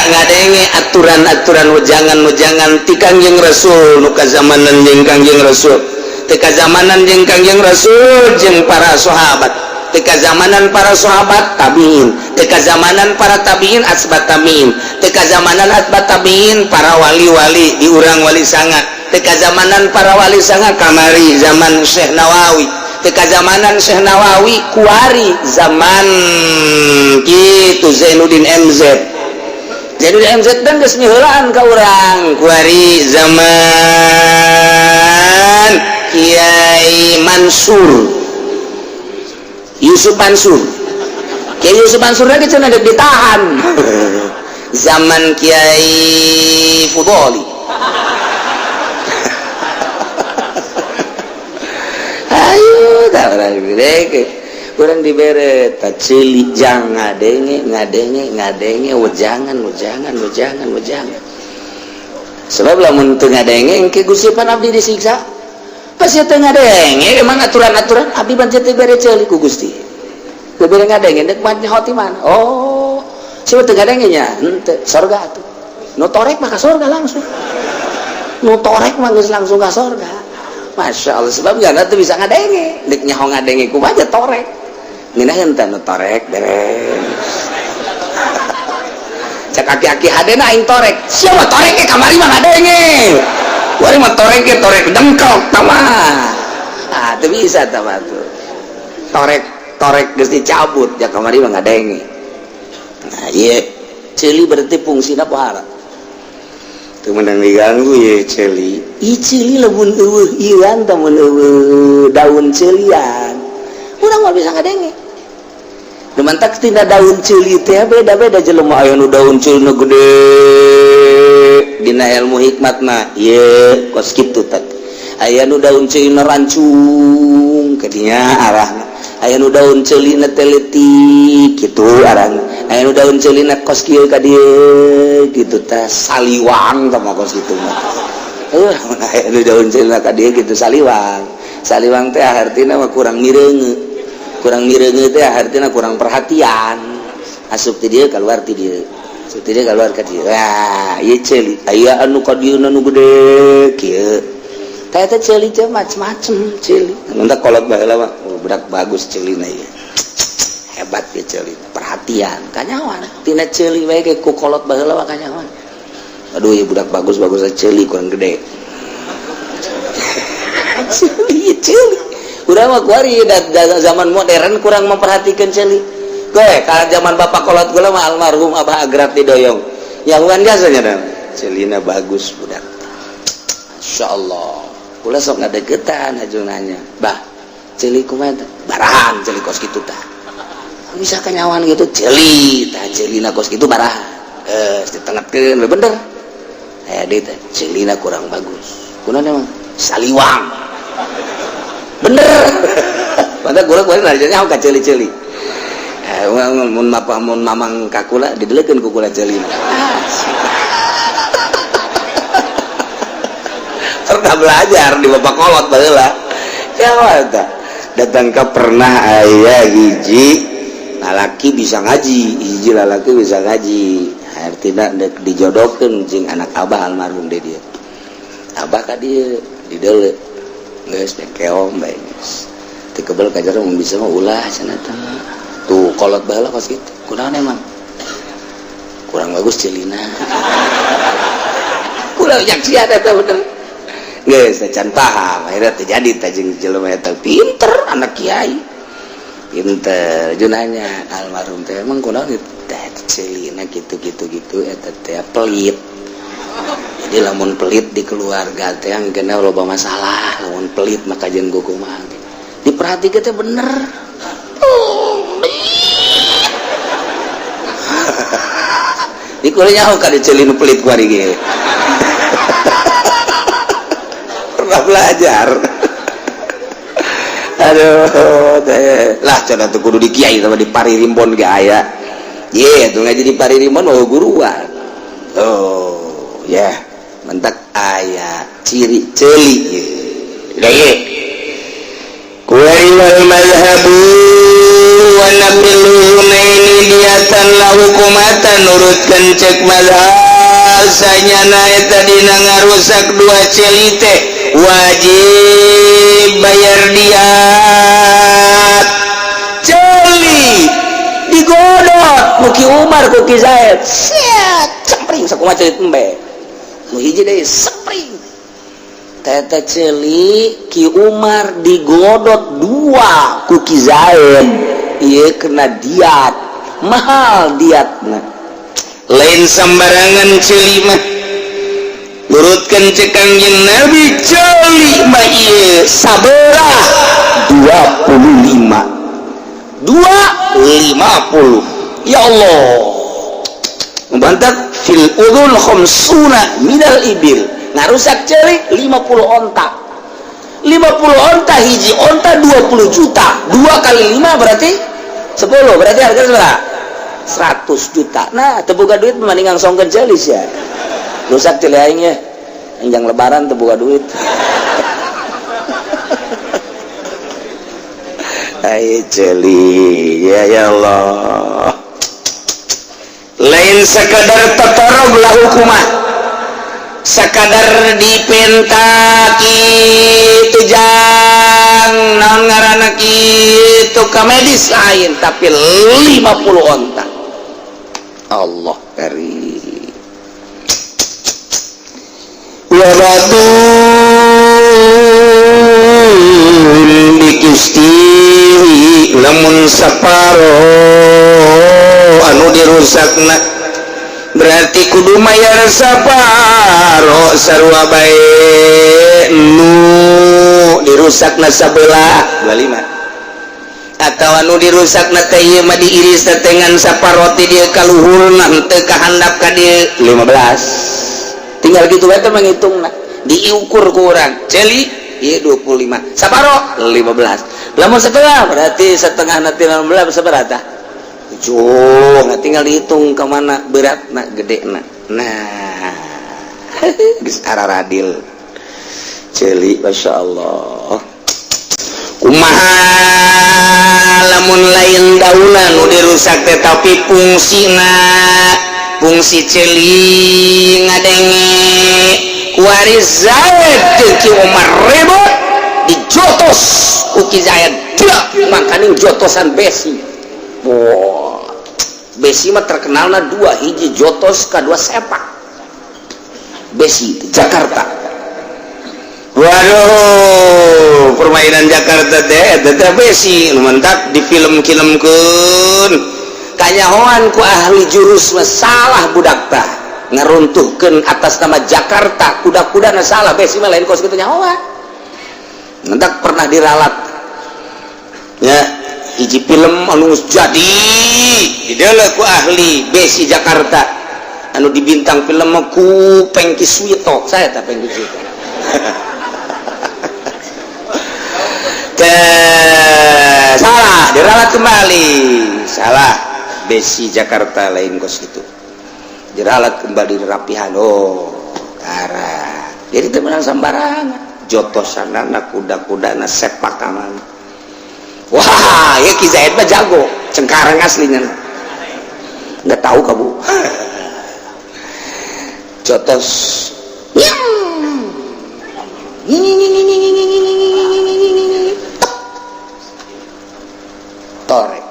ngadenge aturan-aturan, wejangan-wejangan ti Kangjeng Rasul nu kazamanan jeung Kangjeng Rasul, teu kazamanan jeung Kangjeng Rasul jeung para sahabat, teu kazamanan para sahabat tabiin, teu kazamanan para tabiin asbat tabiin, teu kazamanan asbat tabiin para wali-wali di urang wali sanga, teu kazamanan para wali sanga kamari zaman Syekh Nawawi, teu kazamanan Syekh Nawawi kuari zaman gitu Zainuddin MZ. Zainuddin MZ dan geus miheulaan ka urang kuari zaman Kiai Mansur, Yusuf Mansur. Kiai Yusuf Mansur lagi cenah dek ditahan zaman Kiai Fudoli. Ayo tak kurang dibere tak ceuli jang ngadenge ngadenge ngadenge wejangan wejangan wejangan wejangan. Sebab lamun teu ngadenge engke Gusti pan abdi disiksa. Pas teu ngadenge emang aturan-aturan abdi ban teu bere ceuli ku Gusti. Teu bere ngadenge deuk mah nyaho ti mana? Oh, siapa teu ngadenge nya? Henteu, sorga atuh. Nu torek mah ka sorga langsung. Nu torek mah geus langsung ka sorga. Masya Allah, sebab nggak tuh bisa ngadenge, dek nyaho ngadenge ku aja torek. Ngeunaheun teh nu torek beres. Cak aki-aki hadena aing torek. Siapa torek ke kamari mah ngadenge. Kuari mah torek ke torek dengkok tama. Ah, teu bisa tama tuh. Torek torek geus dicabut ya kamari mah ngadenge. Nah, ieu ceuli berarti fungsina pohara. Teu meunang diganggu ye ceuli. Ih ceuli lamun eueuh ieuan tah mun eueuh daun ceulian. Urang mah bisa ngadenge. Nu mantak tina daun ceuli teh beda-beda jelema, aya nu daun ceulina gede dina ilmu hikmat mah ieu kos kitu teh. Aya nu daun ceulina rancung kadinya arahna. Aya nu daun ceulina teh leutik kitu arahna. Aya nu daun ceulina kos kieu ka dieu kitu teh saliwang tah mah kos kitu mah. Aya nu daun ceulina ka dieu kitu saliwang. Saliwang teh artina mah kurang mireunge. Kurang mireunge teh artina kurang perhatian. Asup ti dieu keluar ti dieu. Asup ti dieu keluar ka dieu. Wah, ieu ceuli. Aya anu ka dieu nu gede kieu. Teh teh ceuli teh macem-macem ceuli. Mun teh kolot baheula mah, oh, budak bagus ceulina ieu. Hebat ya ceuli, perhatian kanyawan. Tina ceuli wae ge ku kolot baheula mah kanyawan. Aduh ieu budak bagus-bagus ceuli kurang gede. Ceuli ceuli. Urang mah kuari zaman modern kurang memperhatikan ceuli. Gue kalau zaman bapak kolot gula mah almarhum Abah Agrab didoyong. Ya bukan biasanya dah. Ceulina bagus budak. Masya Allah. Kula sok ngadeukeutan haju nanya. Bah, ceuli kumaha teh? Barahan ceuli kos kitu tah. Bisa kanyawan gitu ceuli tah, ceulina kos kitu barahan. Ditengetkeun bener. Aya deui teh ceulina kurang bagus. Kunaon emang? Saliwang. Bener. Mantap gua kemarin nanya ka ceuli-ceuli. Mun mapa mun mamang ka kula didelekeun ku kula ceulina. Pernah belajar di bapak kolot baheula. Ya eta. Datang ke pernah aya hiji lalaki bisa ngaji, hiji lalaki bisa ngaji. Artina dek dijodohkeun jeung anak abah almarhum deui dia. Abah ka dieu dideuleu. Geus keom bae geus. Teu kebel ka jero mun bisa mah ulah cenah teh. Tuh kolot baheula kos kitu. Kunaon emang? Kurang bagus ceulina. Kurang nyaksian eta bener. Geus can paham, akhirnya terjadi teh jeung jelema eta pinter anak kiai. Pinter junanya almarhum teh emang kunaon teh ceulina gitu-gitu gitu eta teh pelit. Jadi lamun pelit di keluarga teh engkeuna loba masalah, lamun pelit maka jeung kumaha. Diperhatikeun teh bener. Di kuliah ka diceulin pelit ku ari ge. Pernah belajar. Aduh teh lah cenah teh kudu di kiai sama di Paririmbon ge aya. Ye tuh ngaji di Paririmbon oh guruan. Oh ya, yeah. Mentak aya ciri ceuli ye. Ye. Kuwal mazhabu wa nabil hunaini diatan la hukumatan nurutkeun cek mazhab sanyana eta dina ngarusak dua ceuli teh wajib bayar diat. Ceuli digodot ku Ki Umar ku Ki Zaid. Siat cempring sakumaha ceuli embe. Nu hiji deui sempring. Teta ceuli Ki Umar digodot dua ku Ki Zaid. Ieu kena diat. Mahal diatna. Lain sembarangan ceuli mah. Nurutkeun cek Kangjeng Nabi ceuli mah ieu sabelah 25. 250. Ya Allah. Membantak fil udhun khamsuna minal ibil. Ngarusak ceuli 50 onta. 50 onta hiji onta 20 juta. 2 kali 5 berarti 10. Berarti harga berapa? 100 juta. Nah, teu boga duit mending ngangsongkeun ceuli sia. Rusak ceuli aing ye. Enjang lebaran teu boga duit. Ai ceuli ya ya Allah. Lain sekadar tetorog lah hukumah. Sekadar dipenta kitu jang naon ngaranna kitu ka medis lain tapi 50 onta. Allah karim. Wa badul bikistihi lamun saparo anu dirusakna berarti kudu mayar saparo sarua bae nu dirusakna sabelah 25 atawa nu dirusakna teh ieu mah diiris teh ngan saparo ti dieu ka luhurna henteu ka handap ka dieu 15 tinggal gitu bae teh mangitungna diukur ku urang ceuli ieu 25 saparo 15 lamun setengah berarti setengah nanti 16 sabaraha tah 7. Nah, tinggal dihitung ke mana beratna gedena. Nah, geus araradil. Ceuli masyaallah. Kumaha lamun lain daunan nu dirusak teh tapi fungsina fungsi ceuli ngadenge kuari Zaid jeung Ki Umar ribut dijotos ku Ki Zaid. Makaning jotosan besi. Wah. Besi mah terkenalna dua hiji jotos kadua sepak. Besi Jakarta. Waduh, permainan Jakarta teh eta besi nu mentak di film-filmkeun. Kanyahoan ku ahli jurus mah salah budak tah. Ngaruntuhkeun atas nama Jakarta, kuda-kudana salah besi mah lain kos kitu nyahoan. Mentak pernah diralat. Ya, hiji film anu geus jadi dideuleu ku ahli besi Jakarta. Anu di bintang film mah ku Pengki Suwito. Saya tak Pengki Suwito. Salah, diralat kembali. Salah. Besi Jakarta lain kos itu. Diralat kembali, dirapihan. Oh, karat. Jadi teu meunang sembarangan. Jotosanana, kuda-kudana, sepakanan. Wah, ya Ki Zaid mah jago, Cengkareng aslinya. Nggak tahu kamu. Jotos. Ini torek.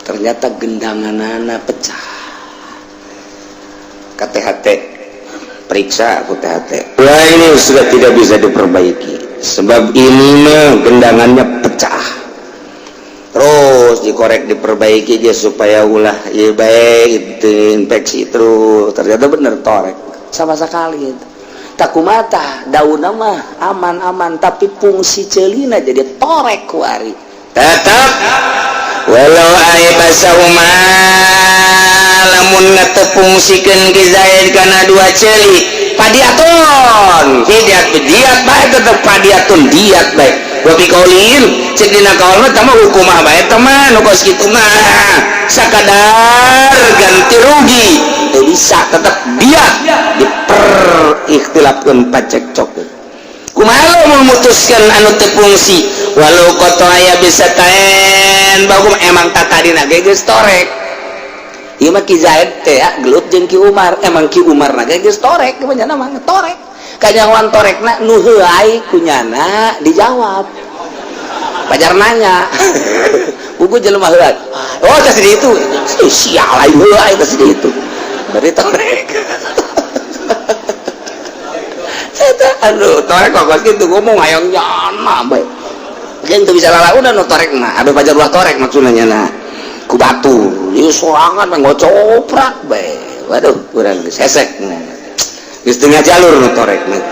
Ternyata gendanganana pecah. KTHT periksa aku THT. Wah, ini sudah tidak bisa diperbaiki sebab ini mah gendangannya pecah. Terus dikorek, diperbaiki dia supaya ulah ya baik itu infeksi terus. Ternyata bener torek sama sekali itu. Takumata daun mah aman-aman, tapi fungsi celina jadi torek kuari. Tetap walau aibasahuma, lamun ngatepungsikeun Ki Zaid kana dua ceuli, fadiyatun, diat diat bae, tetep fadiyatun, diat bae. Wa fi qaulin, cek dina kaul mah tah hukumah bae teman nu kos kitu mah sakadar ganti rugi teu bisa, tetep diat. Diperikhtilafkeun, pacekcok kumaha memutuskan anu teu fungsi. Walau koto aya bisa taen bagum, emang tak tadi ge geus torek. Ieu mah Ki Zaid teh ya, gelut jeung Ki Umar. Emang Ki Umar na ge geus torek, kumaha mah torek kanyahoan torekna nu heuay kunyana dijawab. Pajar nanya buku jelema heuay, oh tas di itu. Ih, sial, aing heuay tas di itu, berarti torek. Eta aduh, torek kok gitu ngomong hayang nyana bae. Jeung teu bisa lalaunan nu torek mah. Aduh, pajar ulah torek maksudna nyana. Ku batu, ieu sorangan mah ngocoprak bae. Waduh, urang geus hesek. Geus tengah jalur nu torek mah.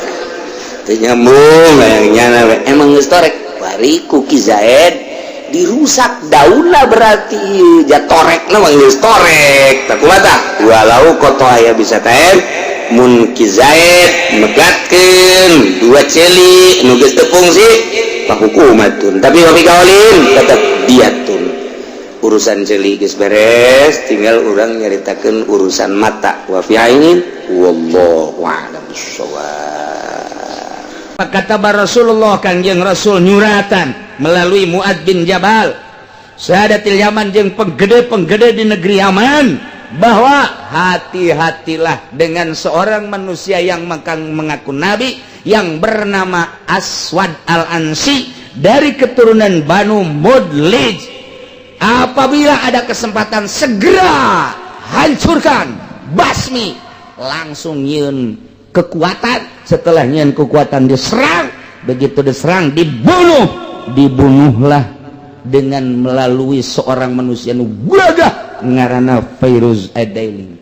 Teu nyambung hayang nyana bae. Emang geus torek. Bari ku Ki Zaid dirusak daunna, berarti ja torekna mah geus torek. Tah kumaha tah? Walau koto aya bisa taen, mun Ki Zaid megatkeun dua ceuli nu geus teu fungsi, hukumatun, tapi wa fi qaulin tetap diatun. Urusan ceuli geus beres, tinggal urang nyaritakeun urusan mata. Wa fi ainin, wallahu a'lam bissawab. Kata Rasulullah, Kangjeng Rasul nyuratan melalui Muad bin Jabal, Sadatil Yaman jeung penggede-penggede di negeri Yaman, bahwa hati-hatilah dengan seorang manusia yang makan mengaku nabi yang bernama Aswad Al-Ansi dari keturunan Banu Mudlij. Apabila ada kesempatan, segera hancurkan, basmi langsung. Nyieun kekuatan, setelah nyieun kekuatan diserang, begitu diserang dibunuh. Dibunuhlah dengan melalui seorang manusia nu gagah ngaranna Fairuz Adaili.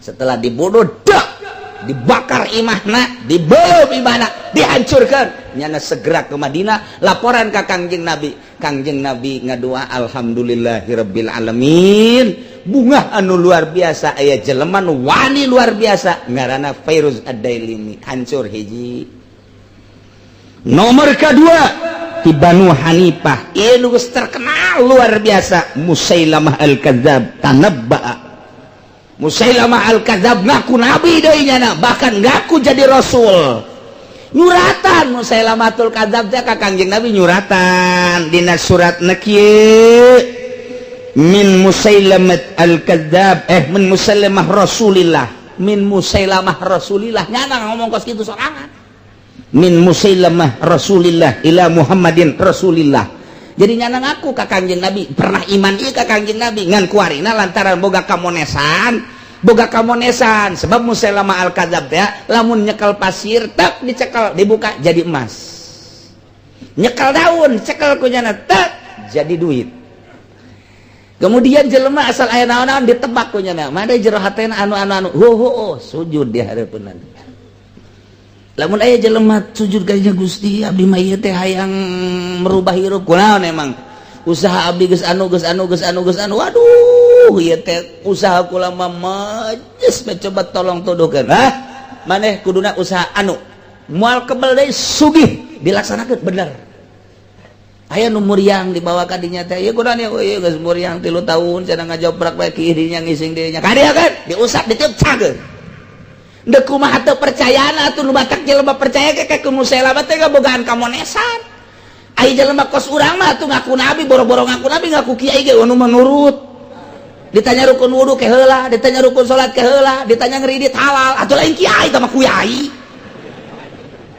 Setelah dibunuh dak, dibakar imahna, dibelum imahna, dihancurkan. Nyana segera ke Madinah, laporan ke Kangjeng Nabi. Kangjeng Nabi ngadua, "Alhamdulillahirabbil alamin." Bunga anu luar biasa, aya jelema nu wani luar biasa ngaranna Fairuz Ad-Dailimi. Hancur hiji. Nomor kedua di Banu Hanifah, ieu nu geus terkenal luar biasa, Musailamah Al-Kadzab. Tanabba'a Musailamah Al-Kadzab, ngaku nabi deui nyana, bahkan ngaku jadi rasul. Nyuratan Musailamatul Kadzab teh ka Kangjeng Nabi, nyuratan dina surat kieu, min Musailamat Al-Kadzab, eh, min Musailamah Rasulillah, min Musailamah Rasulillah. Nyana ngomong kos kitu sorangan, min Musailamah Rasulillah ila Muhammadin Rasulillah. Jadi nyana ngaku ka Kangjeng Nabi, pernah iman ieu ka Kangjeng Nabi, ngan kuarina lantaran boga kamonesan, boga kamonesan. Sebab Musailamah Al-Kadzab teh lamun nyekel pasir tak dicekel, dibuka jadi emas, nyekel daun cekel ku nyana tak jadi duit. Kemudian jelema asal aya naon-naon ditebak ku nyana, mana jero hatena anu anu anu, hu hu, oh, sujud di hareupeunna. Lamun aya jelema sujud ka Gusti, abdi mah ieu teh hayang merubah hirup, kunaon emang usaha abdi geus anu, geus anu, geus anu, geus anu, waduh. Aduh, ieu teh usaha kula mah geus coba tolong tuduhkeun. Hah? Maneh kuduna usaha anu moal kebel deui, sugih, dilaksanakeun bener. Aya nu muriang dibawa ka dinya teh, ieu kunaon ieu? Ieu geus muriang 3 tahun cenah, ngajoprak bae ki dinya, ngising dinya. Ka dieu kan diusap, ditiup, cager. Deuk kumaha teu percayana atuh? Nu batak jelema percaya ke ka Musailamah teh ngabogaan kamonesan. Ai jelema kos urang mah atuh ngaku nabi, boro-boro ngaku nabi, ngaku kiai ge anu menurut. Ditanya rukun wudu ke heula, ditanya rukun salat ke heula, ditanya ngeridit halal, atuh lain kiai tah mah, kuyai.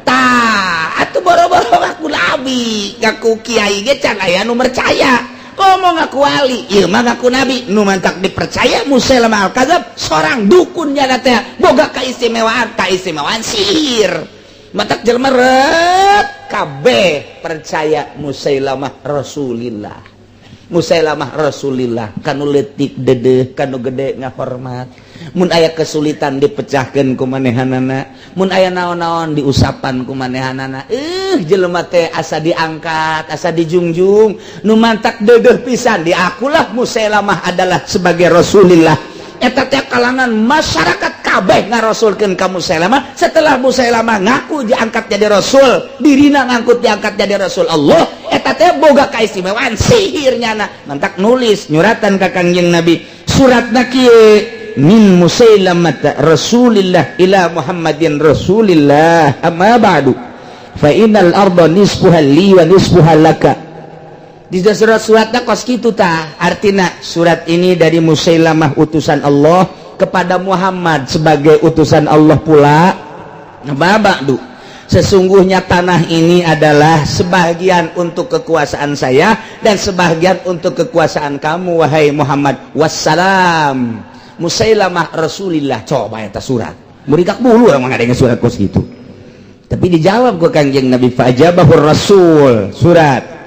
Tah, atuh boro-boro ngaku nabi, ngaku kiai ge can aya nu percaya. Komo ngaku wali, ieu mah ngaku nabi, nu mantak dipercaya Musailamah al-Kadzab seorang dukun nya teh boga keistimewaan, keistimewaan sihir. Matak jelema ret kabeh percaya Musailamah Rasulillah. Musailamah Rasulillah, kanu leutik dedeh, kanu gede ngahormat. Mun aya kesulitan dipecahkeun ku manehanana, mun aya naon-naon diusapan ku manehanana. Jelema teh asa diangkat, asa dijungjung, nu mantak dedeh pisan diakulah Musailamah adalah sebagai Rasulillah. Eta teh kalangan masyarakat kabeh ngarasulkeun ka Musailamah. Setelah Musailamah ngaku diangkat jadi rasul, dirina ngangkut diangkat jadi rasul Allah, eta teh boga kaistimewaan sihirnya na mantak nulis nyuratan ka Kangjeng Nabi. Suratna kieu: min Musailamah Rasulillah ila Muhammadin Rasulillah, amma ba'du, fa innal arda nisfuha li wa nisfuha laka. Di surat suratnya kos kitu tah. Artina surat ini dari Musailamah utusan Allah kepada Muhammad sebagai utusan Allah pula. Amma ba'du, sesungguhnya tanah ini adalah sebagian untuk kekuasaan saya dan sebagian untuk kekuasaan kamu, wahai Muhammad. Wassalam, Musailamah Rasulillah. Coba eta surat murikak bulu orang ngadengin surat kos gitu. Tapi dijawab ku Kanjeng Nabi, fa'ajabahur Rasul. Surat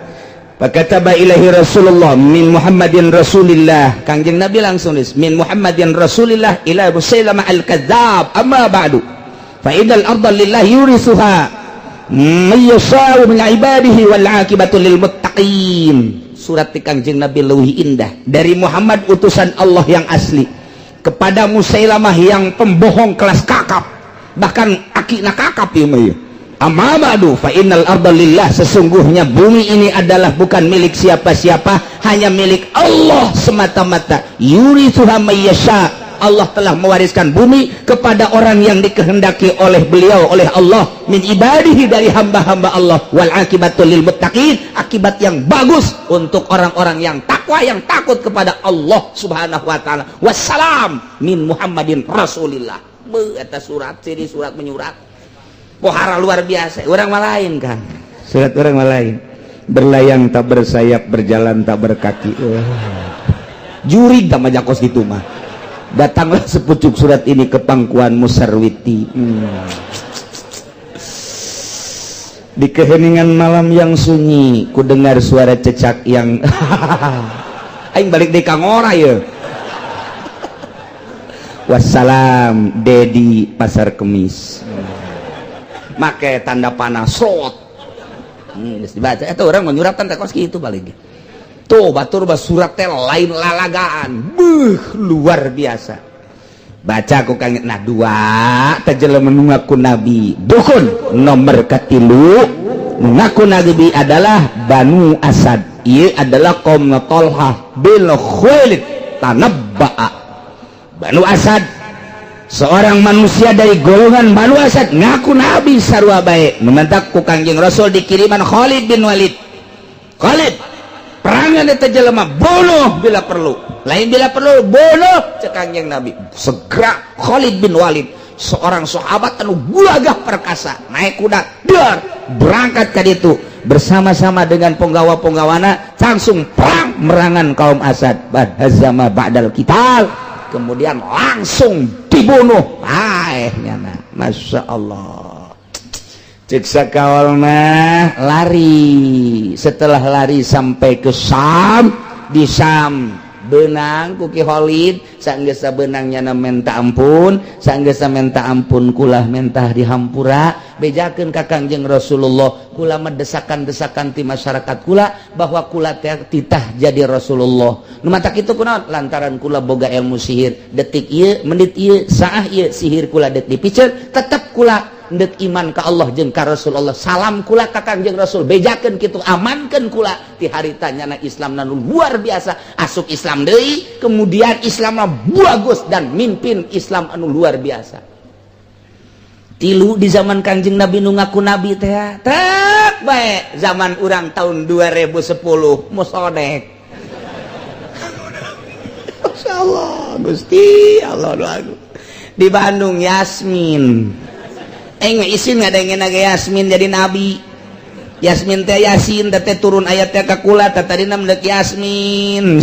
Fakataba ilaihi Rasulullah min Muhammadin Rasulillah. Kangjeng Nabi langsung nulis min Muhammadin Rasulillah ila Musailamah al-Kadzab, amma ba'du, fa innal arda lillah yurisuha man yasha'u min ibadihi wal 'aqibatu lil muttaqin. Surat di Kangjeng Nabi leuwih indah dari Muhammad utusan Allah yang asli kepada Musailamah yang pembohong kelas kakap, bahkan akina kakap ieu mah ieu. Amma ba'du, fa innal arda lillah, sesungguhnya bumi ini adalah bukan milik siapa-siapa, hanya milik Allah semata-mata. Yurithuha may yasha, Allah telah mewariskan bumi kepada orang yang dikehendaki oleh beliau, oleh Allah, min ibadihi, dari hamba-hamba Allah. Wal akibatul lil muttaqin, akibat yang bagus untuk orang-orang yang takwa, yang takut kepada Allah Subhanahu wa taala. Wassalam, min Muhammadin Rasulillah. Beuh, eta surat ciri surat menyurat pohara luar biasa. Orang mah lain kan, surat orang mah lain, berlayang tak bersayap, berjalan tak berkaki. Jurig tak majakos gitu mah. Datanglah sepucuk surat ini ke pangkuan Musarwiti. Di keheningan malam yang sunyi ku dengar suara cecak yang aing balik di kangora ya. Wassalam, Dedi Pasar Kemis, make tanda panah slot. Dibaca itu orang menyuratkan teh kos kitu balik tuh batur bah surat teh lain lalagaan. Buh, luar biasa. Baca ku kang. Nah, dua teh jelema nu ngaku nabi dukun. Nomor katilu mengaku nabi adalah Banu Asad. Ia adalah kaum Talhah bin Khuwailid. Tanabba'a Banu Asad, seorang manusia dari golongan Banu Asad ngaku nabi sarua bae. Meminta ku Kangjeng Rasul dikiriman Khalid bin Walid. Khalid, perangan eta jelema, bunuh bila perlu. Lain bila perlu, bunuh cek Kangjeng Nabi. Segera Khalid bin Walid, seorang sahabat anu gagah perkasa, naik kuda dar berangkat ke ditu bersama-sama dengan penggawa-penggawana, langsung perang merangan kaum Asad. Hazama ba'dal qital, kemudian langsung dibunuh. Ah, nyana Masya Allah. Cek sakawal mah lari. Setelah lari sampai ke Sam, di Sam Benang ku Ki Khalid. Sanggeus benang, nyana menta ampun. Sanggeus menta ampun, kula mentah dihampura. Bejakeun ka Kangjeng Rasulullah, kula mendesakan-desakan ti masyarakat kula bahwa kula teh titah jadi Rasulullah. Nu matak kitu kunaon? Lantaran kula boga ilmu sihir. Detik ieu, menit ieu, saah ieu, sihir kula dek dipiceun, tetep kula ndek iman ka Allah jeung ka Rasulullah. Salam kula ka Kangjeng Rasul. Bejakeun kitu, amankeun kula. Ti harita nyana Islam nu luar biasa, asup Islam deui, kemudian Islam bagus dan mimpin Islam anu luar biasa. Tilu di zaman Kangjeng Nabi nu ngaku nabi teh. Tek bae zaman urang tahun 2010 Musadek. Masya Allah, Gusti Allah, doa di Bandung Yasmin. Eh, isin ngadengin lagi Yasmin jadi nabi. Yasmin teh Yasin teh turun ayatnya ka kula teh tadi dek Yasmin.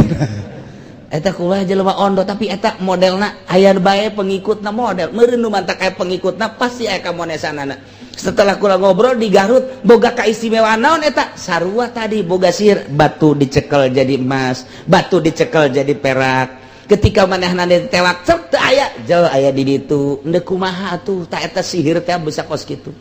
Eta kula jelema ondo, tapi eta modelna aya bae pengikutna. Model meureun nu mantak aya pengikutna, pasti aya kamonesanana. Setelah kula ngobrol di Garut, boga kaistimewaan naon eta? Sarua tadi, boga sihir, batu dicekel jadi emas, batu dicekel jadi perak. Ketika manehna ditewak, cek teu aya jauh, aya di ditu. Endek kumaha atuh? Tak eta sihir teh bisa kos kitu.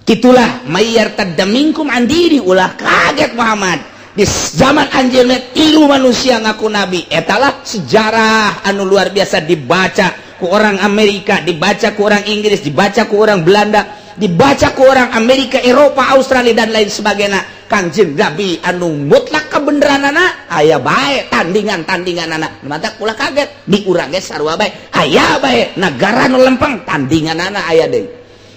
Kitulah may yartadda minkum an dini. Ulah kaget Muhammad, di zaman anjeun tilu manusia ngaku nabi. Etalah sejarah anu luar biasa, dibaca ku orang Amerika, dibaca ku orang Inggris, dibaca ku orang Belanda, dibaca ku orang Amerika, Eropa, Australia, dan lain sebagainya. Kangjeng Nabi anu mutlak kebenaranana, aya bae tandingan-tandingan anak. Mata ulah kaget, di urang ge sarua bae, aya bae negara nu lempeng tandingan anak. Aya deui,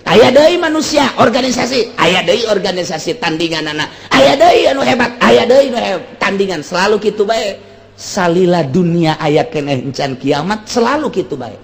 aya deui manusia organisasi, aya deui organisasi tandingan anak. Aya deui anu hebat, aya deui anu hebat, tandingan selalu kitu bae. Salila dunia aya keneh encan kiamat, selalu kitu bae.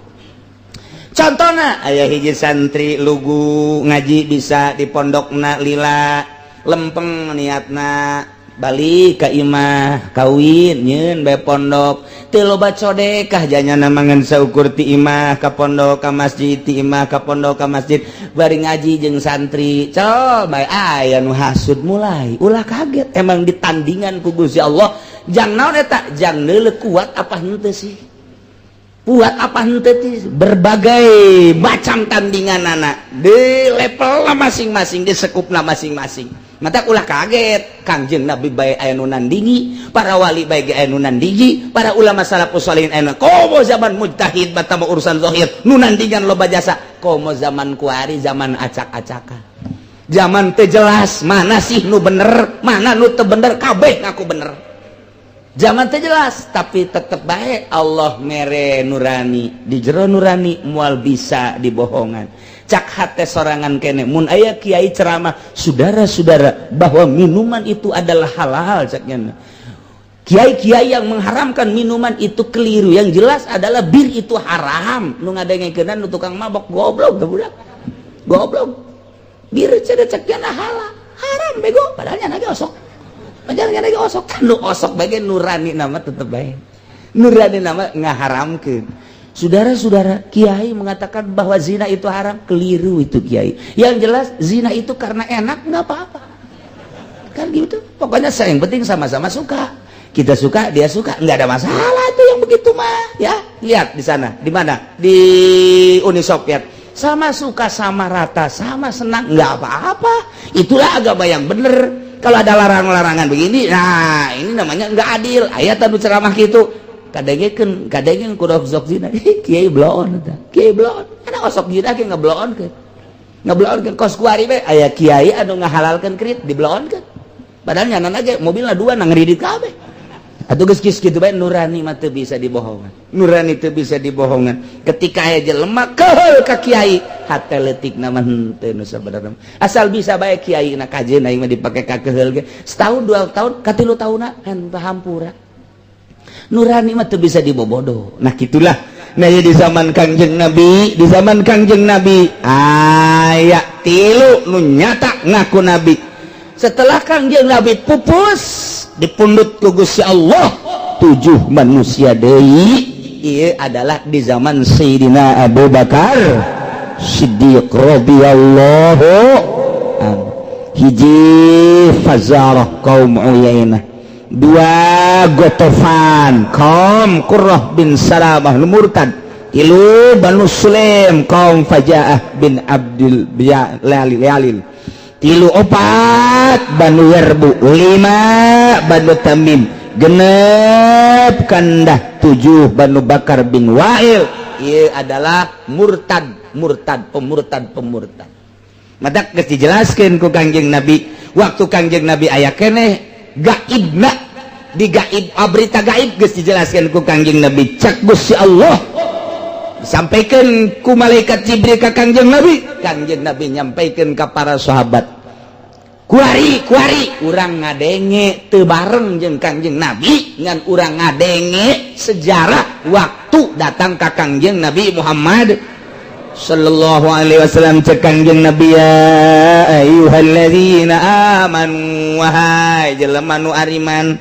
Contohnya, aya hiji santri lugu ngaji bisa di pondokna, lila lempeng niatna, balik ka imah, kawin, nyeun bae pondok, teu loba codekah janyana, mangan saukur ti imah ka pondok ka masjid, ti imah ka pondok ka masjid, bari ngaji jeung santri. Col bae aya nu hasud mulai. Ulah kaget, emang ditandingan ku Gusti Allah. Jang naon eta? Jang neuleuh kuat apa henteu sih, kuat apa henteu sih. Berbagai macam tandingan anak di level masing-masing, di sekupna masing-masing. Mata ulah kaget, Kangjeng Nabi bae aya nu nandingi, para wali bae aya nu nandingi, para ulama salafus salihin aya. Komo zaman mujtahid batama urusan zahir nu nandingan loba jasa. Komo zaman kuari, zaman acak-acakan, zaman teu jelas mana sih nu bener, mana nu teu bener, kabeh ngaku bener. Zaman teu jelas, tapi tetep baik Allah mere nurani. Di jero nurani moal bisa dibohongan. Cak hate sorangan kene, mun aya kiai ceramah, "Saudara-saudara, bahwa minuman itu adalah halal," caknya, "kiai-kiai yang mengharamkan minuman itu keliru. Yang jelas adalah bir itu haram." Nu ngadengkeun nu tukang mabok, goblok tuh budak, goblok. Bir cenah caknya halal, haram, bego. Padahal nya lagi osok, padahal nya lagi osok. Nu osok bagian nurani nama tetep bae, nurani nama ngaharamkeun. Saudara-saudara, kiai mengatakan bahwa zina itu haram, keliru itu kiai. Yang jelas zina itu karena enak nggak apa-apa. Kan gitu. Pokoknya saya yang penting sama-sama suka. Kita suka, dia suka, nggak ada masalah itu yang begitu mah. Ya, lihat di sana, di mana? Di Uni Soviet. Sama suka, sama rata, sama senang, nggak apa-apa. Itulah agama yang benar. Kalau ada larang-larangan begini, nah ini namanya nggak adil. Ayat anu ceramah gitu, kadengekeun kadengekeun ku sok zina, kiai bloon eta, kiai bloon. Ada osok zina ge ngebloonkeun, ngebloonkeun. Kos kuari we aya kiai anu ngahalalkeun krit, dibloonkeun, padahal nyana ge mobilna dua, nang ngridit kabeh. Atuh geus kitu bae. Nurani mah teu bisa dibohongan, nurani teu bisa dibohongan. Ketika aya jelema keheul ka kiai, hate leutikna mah henteu nu sabenerna. Asal bisa bae kiai na kajeun aing mah dipake ka keheul ge setahun, 2 tahun, katilu tahunna henteu hampura. Nurani mah teu bisa dibobodo. Nah, gitulah. Nah, di zaman Kangjeng Nabi, di zaman Kangjeng Nabi aya tilu nu nyata ngaku nabi. Setelah Kangjeng Nabi pupus, dipundut ku Gusti Allah tujuh manusia deui. Ieu adalah di zaman Sayyidina Abu Bakar Siddiq radhiyallahu anhu. Hiji, Fazarah kaum Uyainah. Dua, Gotofan, kaum Qurrah bin Salamah nu murtad. Tilu, Banu Sulaim, kaum Fajaah bin Abdil Yalil. Tilu, opat, Banu Yarbu. Lima, Banu Tamim. Genep, kandah tujuh, Banu Bakar bin Wa'il. Ia adalah murtad, murtad, pemurtad, pemurtad. Matak geus dijelaskeun ku Kangjeng Nabi waktu Kangjeng Nabi aya keneh gaibna di gaib, ah, berita gaib geus dijelaskeun ku Kangjeng Nabi. Cak Gusti Allah sampaikan ku malaikat Jibril ka Kangjeng Nabi, Kangjeng Nabi nyampaikan ke para sahabat. Kuari kuari urang ngadenge teu bareng jeung Kangjeng Nabi, ngan urang ngadenge sejarah waktu datang ka Kangjeng Nabi Muhammad sallallahu alaihi wasallam. Cek Kangjeng Nabi, "Ya ayyuhalladzina amanu, wahai jelema nu ariman,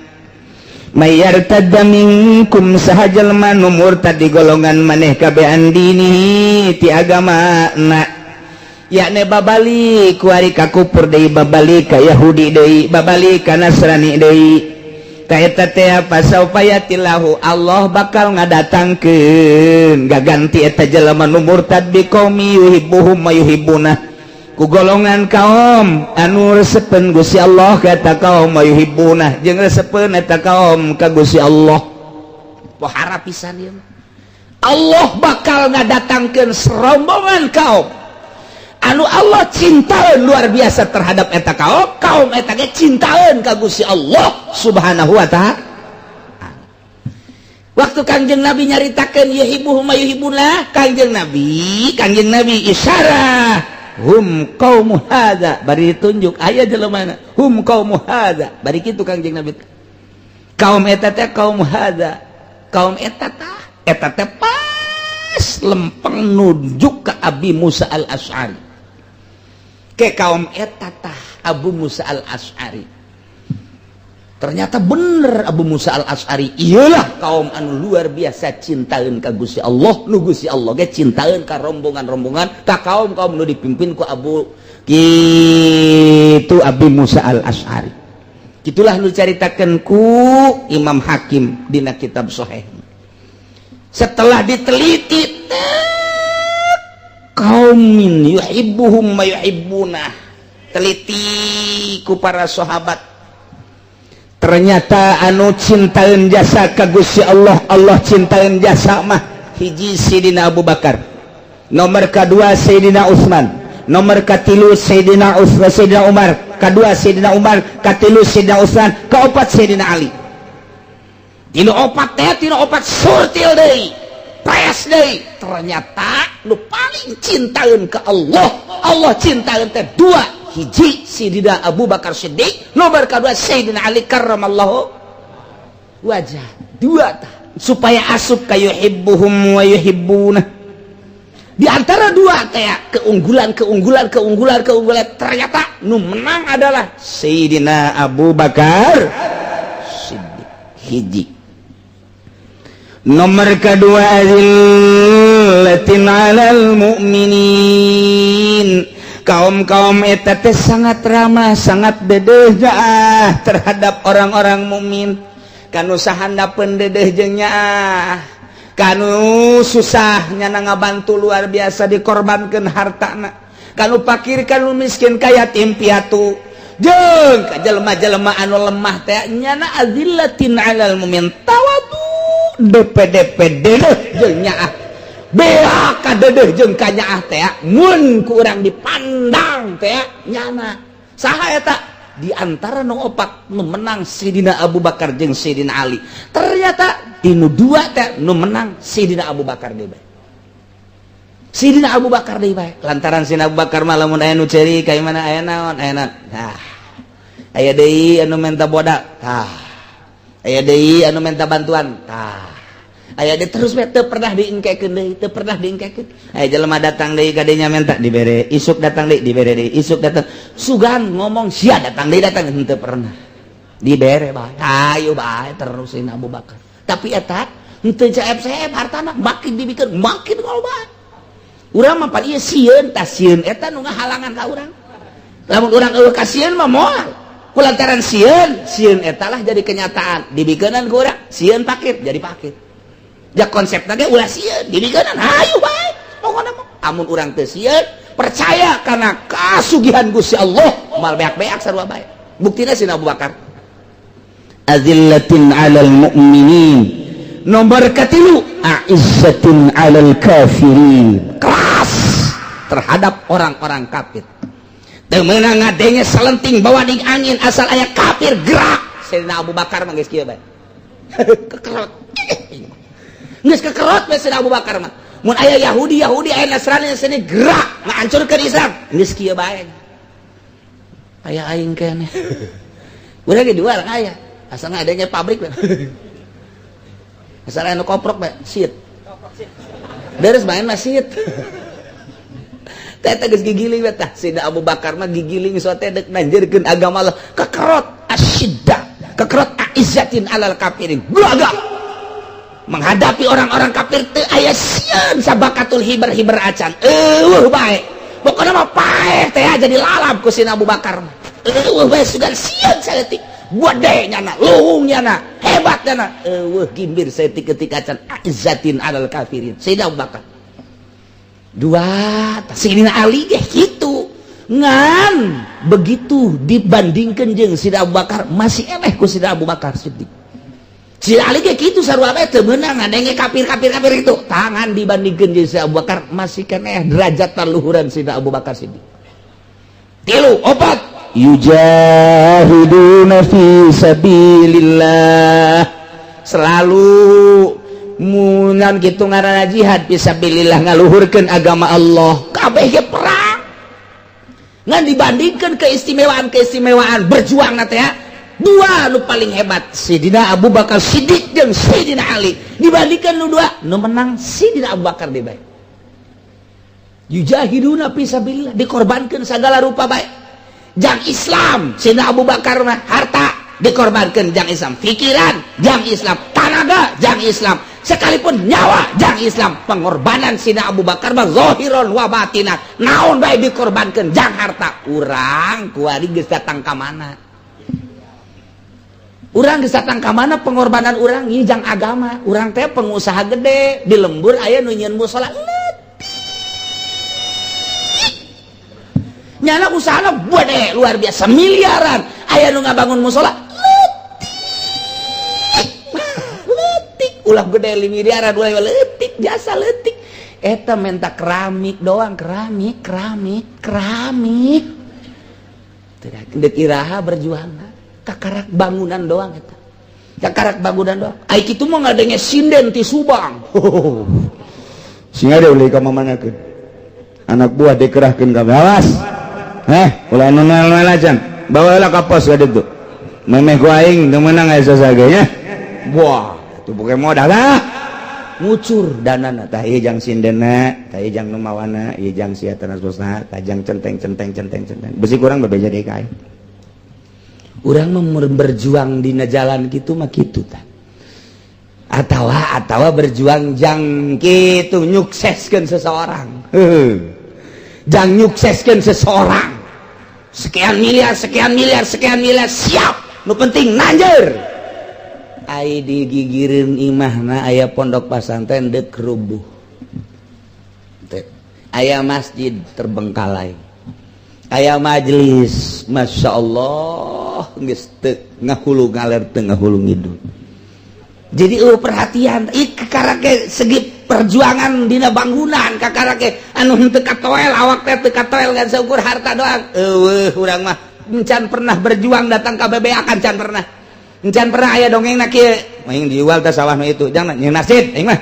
may yartadda minkum, saha jelema nu murtad di golongan maneh kabeh, an dinihi, ti agama na, yakni babalik kuari ka kufur deui, babalik ka Yahudi deui, babalik ka Nasrani deui, ta eta teh fasaufa ya'tillahu, Allah bakal ngadatangkeun gaganti eta jelema nu murtad, biqaumin yuhibbuhum wa yuhibbuna, ku golongan kaum anu resepen Gusti Allah ka eta kaum, wa yuhibbuna, jeung resepen eta kaum ka Gusti Allah." Pohara pisan ieu mah. Allah bakal ngadatangkeun serombongan kaum anu Allah cintaeun luar biasa terhadap eta kaum, kaum eta ge cintaeun ka Gusti Allah Subhanahu wa Ta'ala. Waktu Kangjeng Nabi nyaritakeun yuhibbuhum wa yuhibbuna, Kangjeng Nabi isyarah, "Hum qaumu hadza," bari ditunjuk aya jelema, "Hum qaumu hadza," bari kitu Kangjeng Nabi, kaum eta teh kaum hadza, kaum eta tah. Eta teh pas lempeng nunjuk ke Abi Musa al-Asy'ari, ke kaum eta tah Abu Musa al-Asy'ari. Ternyata bener, Abu Musa al-Asy'ari iyalah kaum anu luar biasa cintaeun ka Gusti Allah, nu Gusti Allah ge cintaeun ka rombongan-rombongan, ka kaum-kaum nu dipimpin ku Abu kitu, Abi Musa al-Asy'ari. Itulah nu caritakeun ku Imam Hakim dina kitab Sahih. Setelah diteliti, qaumin yuhibbuhum wa yuhibbuna, teliti ku para sahabat, ternyata anu cintaeun jasa ka Gusti Allah, Allah cintaeun jasa mah hiji Sidina Abu Bakar, nomor kedua Sayyidina Utsman, nomor katilu Sayyidina Utsman, Sayyidina Umar, kedua Sayyidina Umar, katilu Sayyidina Utsman, keempat Sayyidina Ali. Tinu opat teh, tinu opat surtil deui, pres deui. Ternyata nu paling cintaeun ke Allah, Allah cintaeun teh dua: hiji Sayyidina Abu Bakar Siddiq, nomor kedua Sayyidina Ali karramallahu wajah. Dua tah supaya asup ka yuhibbuhum wa yuhibbuna. Di antara dua teh keunggulan, keunggulan, keunggulan, keunggulan, ternyata nu menang adalah Sayyidina Abu Bakar Siddiq hiji, nomor kedua azillatin 'alal mu'minin, kaum-kaum eta teh sangat ramah, sangat dedeh nyaah terhadap orang-orang mukmin. Kanu sahandapeun dedeh jeung nyaah, kanu susah nyana ngabantu luar biasa, dikorbankeun hartana kanu pakir, kanu miskin, ka yatim piatu jeung ka jelema-jelema anu lemah teh nyana. Azillatin 'alal mu'min, tawadu, DPDP, dedeh jeung nyaah, beak kadedeh jeung kanyaah teh. Mun ku urang dipandang teh nyana saha eta? Di antara nu opat nu menang Sayyidina Abu Bakar jeung Sayyidina Ali. Ternyata di nu dua teh nu menang Sayyidina Abu Bakar deui bae, Sayyidina Abu Bakar deui bae, lantaran Sayyidina Abu Bakar mah lamun aya nu ceri ka mana, aya naon, aya naon, tah aya deui anu minta boda, tah aya deui anu minta bantuan, tah aya deui. Terus we, teu pernah diengkekeun deui, teu pernah diengkekeun. Aya jelema datang deui ka dinya minta dibere, isuk datang deui dibere deui, isuk datang sugan ngomong sia datang deui, datang henteu pernah dibere bae, ayo bae terusin Abu Bakar. Tapi eta henteu CF-CF hartana, makin dibikeun makin loba. Urang mah pan ieu sieun, tah sieun eta nu ngahalangan ka urang. Lamun urang eueuh kasieun mah moal. Kulantaran sieun, sieun eta lah jadi kenyataan. Dibikeunan ku urang, sieun pakir jadi pakir. Ja konsepna ge ulah sieun, dibikeunan hayu bae. Pokona mah amun urang teu sieun, percaya karena kasugihan Gusti Allah, mal beak-beak sarua bae. Buktina Sayyidina Abu Bakar. Azillatin 'alal mu'minin. Nomor katilu, a'izzatin 'alal kafirin. Keras terhadap orang-orang kafir. Teu meunang ngadenge selenting bawa di angin, asal aya kafir gerak. Sayyidina Abu Bakar mah geus kieu bae. Kekerot. Geus kekerot bae Sayyidina Abu Bakar mah. Mun aya Yahudi, Yahudi aya Nasrani sini gerak ngahancurkeun Islam, geus kieu bae. Aya aing keneh. Urang ge jual aya. Asal ngadenge pabrik bae. Asal anu koprok bae, sit. Beres main mah sit. Teh geus gigiling teh Sayyidina Abu Bakar mah gigiling sote dek nanjeurkeun agama Allah, kekerot asyidda, kekerot aizzatin alal kafirin. Gagah menghadapi orang-orang kafir teu aya sieun sabakatul hiber-hiber acan. Eueuh bae. Pokona mah paeh teh jadi lalap ku Sayyidina Abu Bakar mah. Eueuh bae sugan sieun saeutik. Gede nyana, luhung nyana, hebat nyana. Eueuh gimbir saeutik ketika acan aizzatin alal kafirin. Sayyidina Abu Bakar. Dua, Sayyidina Ali ge kitu. Ngan begitu dibandingkan jeung Sayyidina Abu Bakar masih eleh ku Sayyidina Abu Bakar Siddiq. Sayyidina Ali ge kitu sarua bae teu meunang ngadenge kafir-kafir kafir itu. Tangan dibandingkan jeung Sayyidina Abu Bakar masih keneh derajat luhuran Sayyidina Abu Bakar Siddiq. Tilu, opat, yujahiduna fi sabilillah. Selalu munan gitu ngaranna jihad fisabilillah, ngaluhurkeun agama Allah. Kabeh ge perang. Ngan dibandingkan keistimewaan-keistimewaan berjuang teh ya, dua nu paling hebat Sidina Abu Bakar Siddiq jeung Sidina Ali. Dibandingkan nu dua, nu menang Sidina Abu Bakar deui bae. Yujahiduna fisabilillah, dikorbankeun segala rupa bae. Jang Islam Sidina Abu Bakar mah harta dikorbankan jang Islam, pikiran jang Islam, tanaga jang Islam, sekalipun nyawa jang Islam. Pengorbanan Sidina Abu Bakar mah zahiron wa batinan, naon bae dikorbankan jang harta. Urang kuari geus datang ka mana? Urang geus datang ka mana pengorbanan urang ieu jang agama? Urang teh pengusaha gede di lembur, aya nu nyieun musala leutik. Nyana usahana gede luar biasa miliaran, aya nu ngabangun musola leutik leutik, ulah gede miliaran, ulah leutik, jasa leutik eta menta keramik doang, keramik keramik keramik. Tidak dek iraha berjuang, kakarak bangunan doang eta, kakarak bangunan doang. Ai kitu mah ngadenge sinden ti Subang. Sing ada ulih ka mamanakeun anak buah dikerahkeun ka, awas ulah nu noel acan, bawa lah ka pos ka ditu, memeh ku aing teu meunang aya sasage nya. Wah, itu bukan modal lah, ngucur danana. Tah, ieu jang sindena, tah ieu jang nu mawana, ieu jang sia tanasosna, tah jang centeng centeng centeng centeng besi kurang bebeja deui ka aing. Urang mah berjuang dina jalan kitu mah kitu tah, atawa atawa berjuang jang kitu, nyukseskeun seseorang. Heuh. Jang nyukseskeun seseorang sekian miliar, sekian miliar, sekian miliar siap, nu penting nanjer. Ai digigireun imahna aya pondok pasantren deuk rubuh. Teh, aya masjid terbengkalai, aya majelis Masya Allah geus teu ngahulu ngaler, teu ngahulu ngidul. Jadi perhatian ih kakarake segi perjuangan dina bangunan, kakarake anu henteu katoel awak teh, teu katoel ngan seukur harta doang. Eueuh, urang mah encan pernah berjuang datang ka bebeakan, can pernah, encan pernah aya dongeng na kieu, aing dijual teh sawah nu itu jangan nyeun masjid aing mah.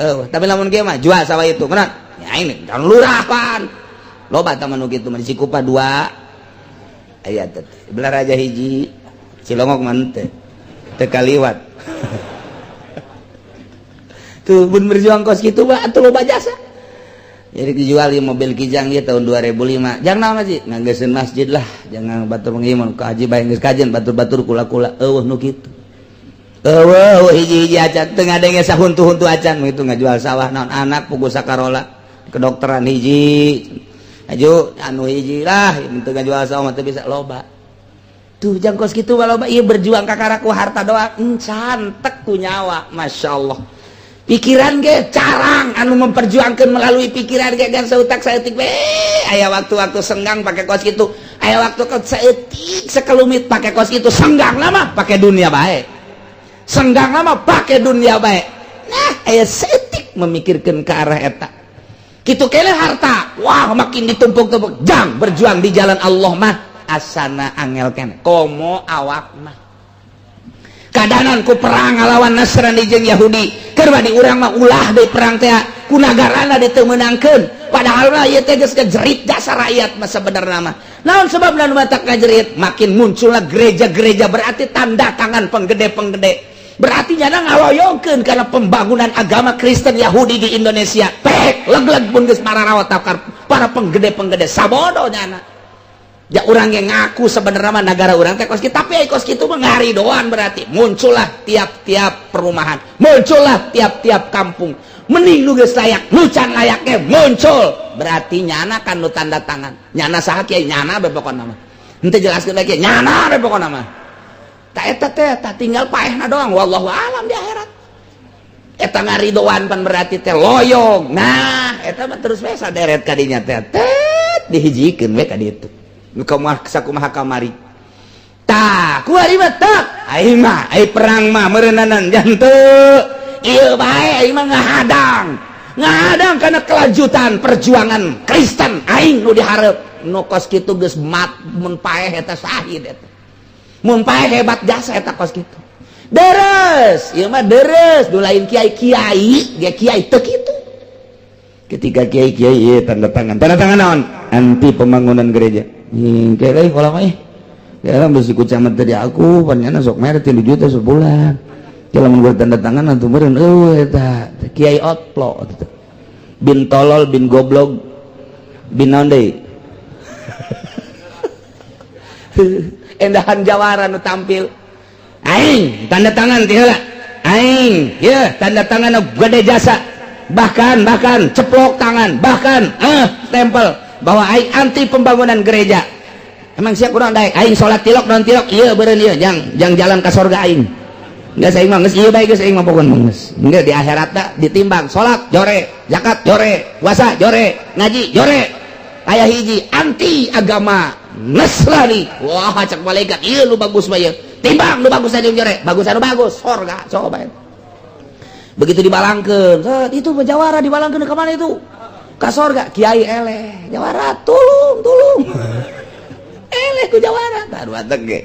Eueuh, tapi lamun kieu mah jual sawah itu kenapa ya aing jangan lurah pan. Loba tah nu kitu mah di Cikupa dua aya teh, belah raja hiji, Cilongok mah teu teu kaliwat. Tuh pun berjuang kos gitu mah atuh loba jasa. Jadi dijual di mobil Kijang ya tahun 2005 jangan nama masjid, nganggeseun masjid lah, jangan batur pengiman ka haji bae geus kajian batur-batur kula-kula. Eueuh nu kitu, eueuh hiji-hiji acan, teu ngadenge sahuntu-huntu acan. Itu ngajual sawah naon, anak pugu sakarola kedokteran hiji aju anu hiji lah, teu ngajual sawah mah teu bisa loba. Tuh jang kos kitu, walau ieu berjuang kakara ku harta doang, encan tek ku nyawa. Masya Allah, pikiran ge carang anu memperjuangkan melalui pikiran ge, gan seutak saeutik we. Aya waktu-waktu senggang pakai kos kitu, aya waktu ke saeutik sekelumit pakai kos kitu. Senggang lama pakai dunia baik, senggang lama pakai dunia baik. Nah, aya saeutik memikirkan ke arah eta kitu kele. Harta, wah, makin ditumpuk-tumpuk jang berjuang di jalan Allah mah asana angel kene, komo awak mah kadanan ku perang ngalawan Nasrani jeung Yahudi. Keur di urang mah ulah deui perang teh, ku nagarana diteu meunangkeun. Padahal mah ieu teh geus jerit jasa rakyat mah sabenerna mah. Naon sebabna nu matak ngajerit? Makin muncullah gereja-gereja, berarti tanda tangan penggede-penggede, berarti nyana ngaloyongkeun karena pembangunan agama Kristen Yahudi di Indonesia. Pek leg-leg pun geus mararawat para penggede-penggede, sabodo nyana. Ya, orang yang ngaku sebenarnya mah negara orang teh kos kitu, tapi kos kitu mah ngaridoan. Berarti muncullah tiap-tiap perumahan, muncullah tiap-tiap kampung. Mending nu geus layak, nu can layaknya muncul, berarti nyana kan nu tanda tangan. Nyana saha? Kiai nyana be pokona mah. Henteu jelaskeun lagi, nyana be pokona mah. Tak eta teh tak tinggal paehna doang, wallahu alam di akhirat. Eta ngaridoan pan berarti teh loyong. Nah, eta mah terus we saderet kadinya teh, tet dihijikeun we ka ditu. Nu kumaha sakumaha kamari. Tah, kuari mah tak aing mah, ai perang mah meureunanan janteu ieu bae. Aing mah ngahadang ngahadang karena kelanjutan perjuangan Kristen aing nu dihareup. Nu kos kitu geus mat, mun paeh eta syahid, eta mun paeh hebat jasa eta. Kos kitu deres ieu mah, deres nu lain kiai-kiai ge, kiai teu kitu. Ketika kiai-kiai ieu tanda tangan, tanda tangan naon? Anti pembangunan gereja. Kira kalau mah ya besi ku camat tadi aku panjana sok mere 3 juta sebulan. Kalau mun tanda tangan atuh meureun eueuh. Eta kiai otlo bin tolol bin goblok bin naon deui, endahan jawara nu tampil. Aing tanda tangan ti heula, aing ya tanda tangan gede jasa, bahkan bahkan ceplok tangan, bahkan stempel bahwa aing anti pembangunan gereja. Emang siap kurang daek aing salat tilok non tilok iya beureun ieu jang jang jalan ka sorga aing. Enggak, saya mah geus ieu bae, geus aing mah pokon geus. Enggak, di akhirat dah ditimbang. Salat jore, zakat jore, puasa jore, ngaji jore, aya hiji anti agama Nasrani. Wah, cek malaikat, ieu lu bagus mah ieu. Timbang lu bagus aja jore, bagus anu bagus sorga. Coba begitu dibalangkeun, itu jawara dibalangkeun ke mana itu? Ka sorga. Kiai eleh, jawara tulung tulung, eleh ku jawara. Taruh ge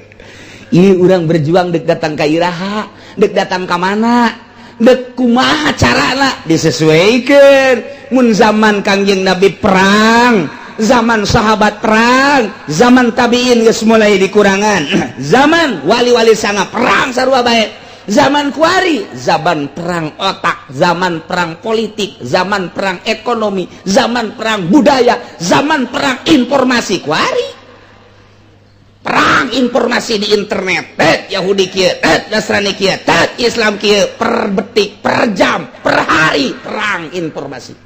ini orang berjuang dek datang ke iraha, dek datang ke mana, dek kumaha carana disesuaikan. Mun zaman Kangjeng Nabi perang, zaman sahabat perang, zaman tabiin geus mulai dikurangan, zaman wali-wali sangat perang sarua bae. Zaman kuari zaman perang otak, zaman perang politik, zaman perang ekonomi, zaman perang budaya, zaman perang informasi. Kuari perang informasi di internet, tet Yahudi kieu, tet Nasrani kieu, tet Islam kieu, per detik, per jam, per hari perang informasi,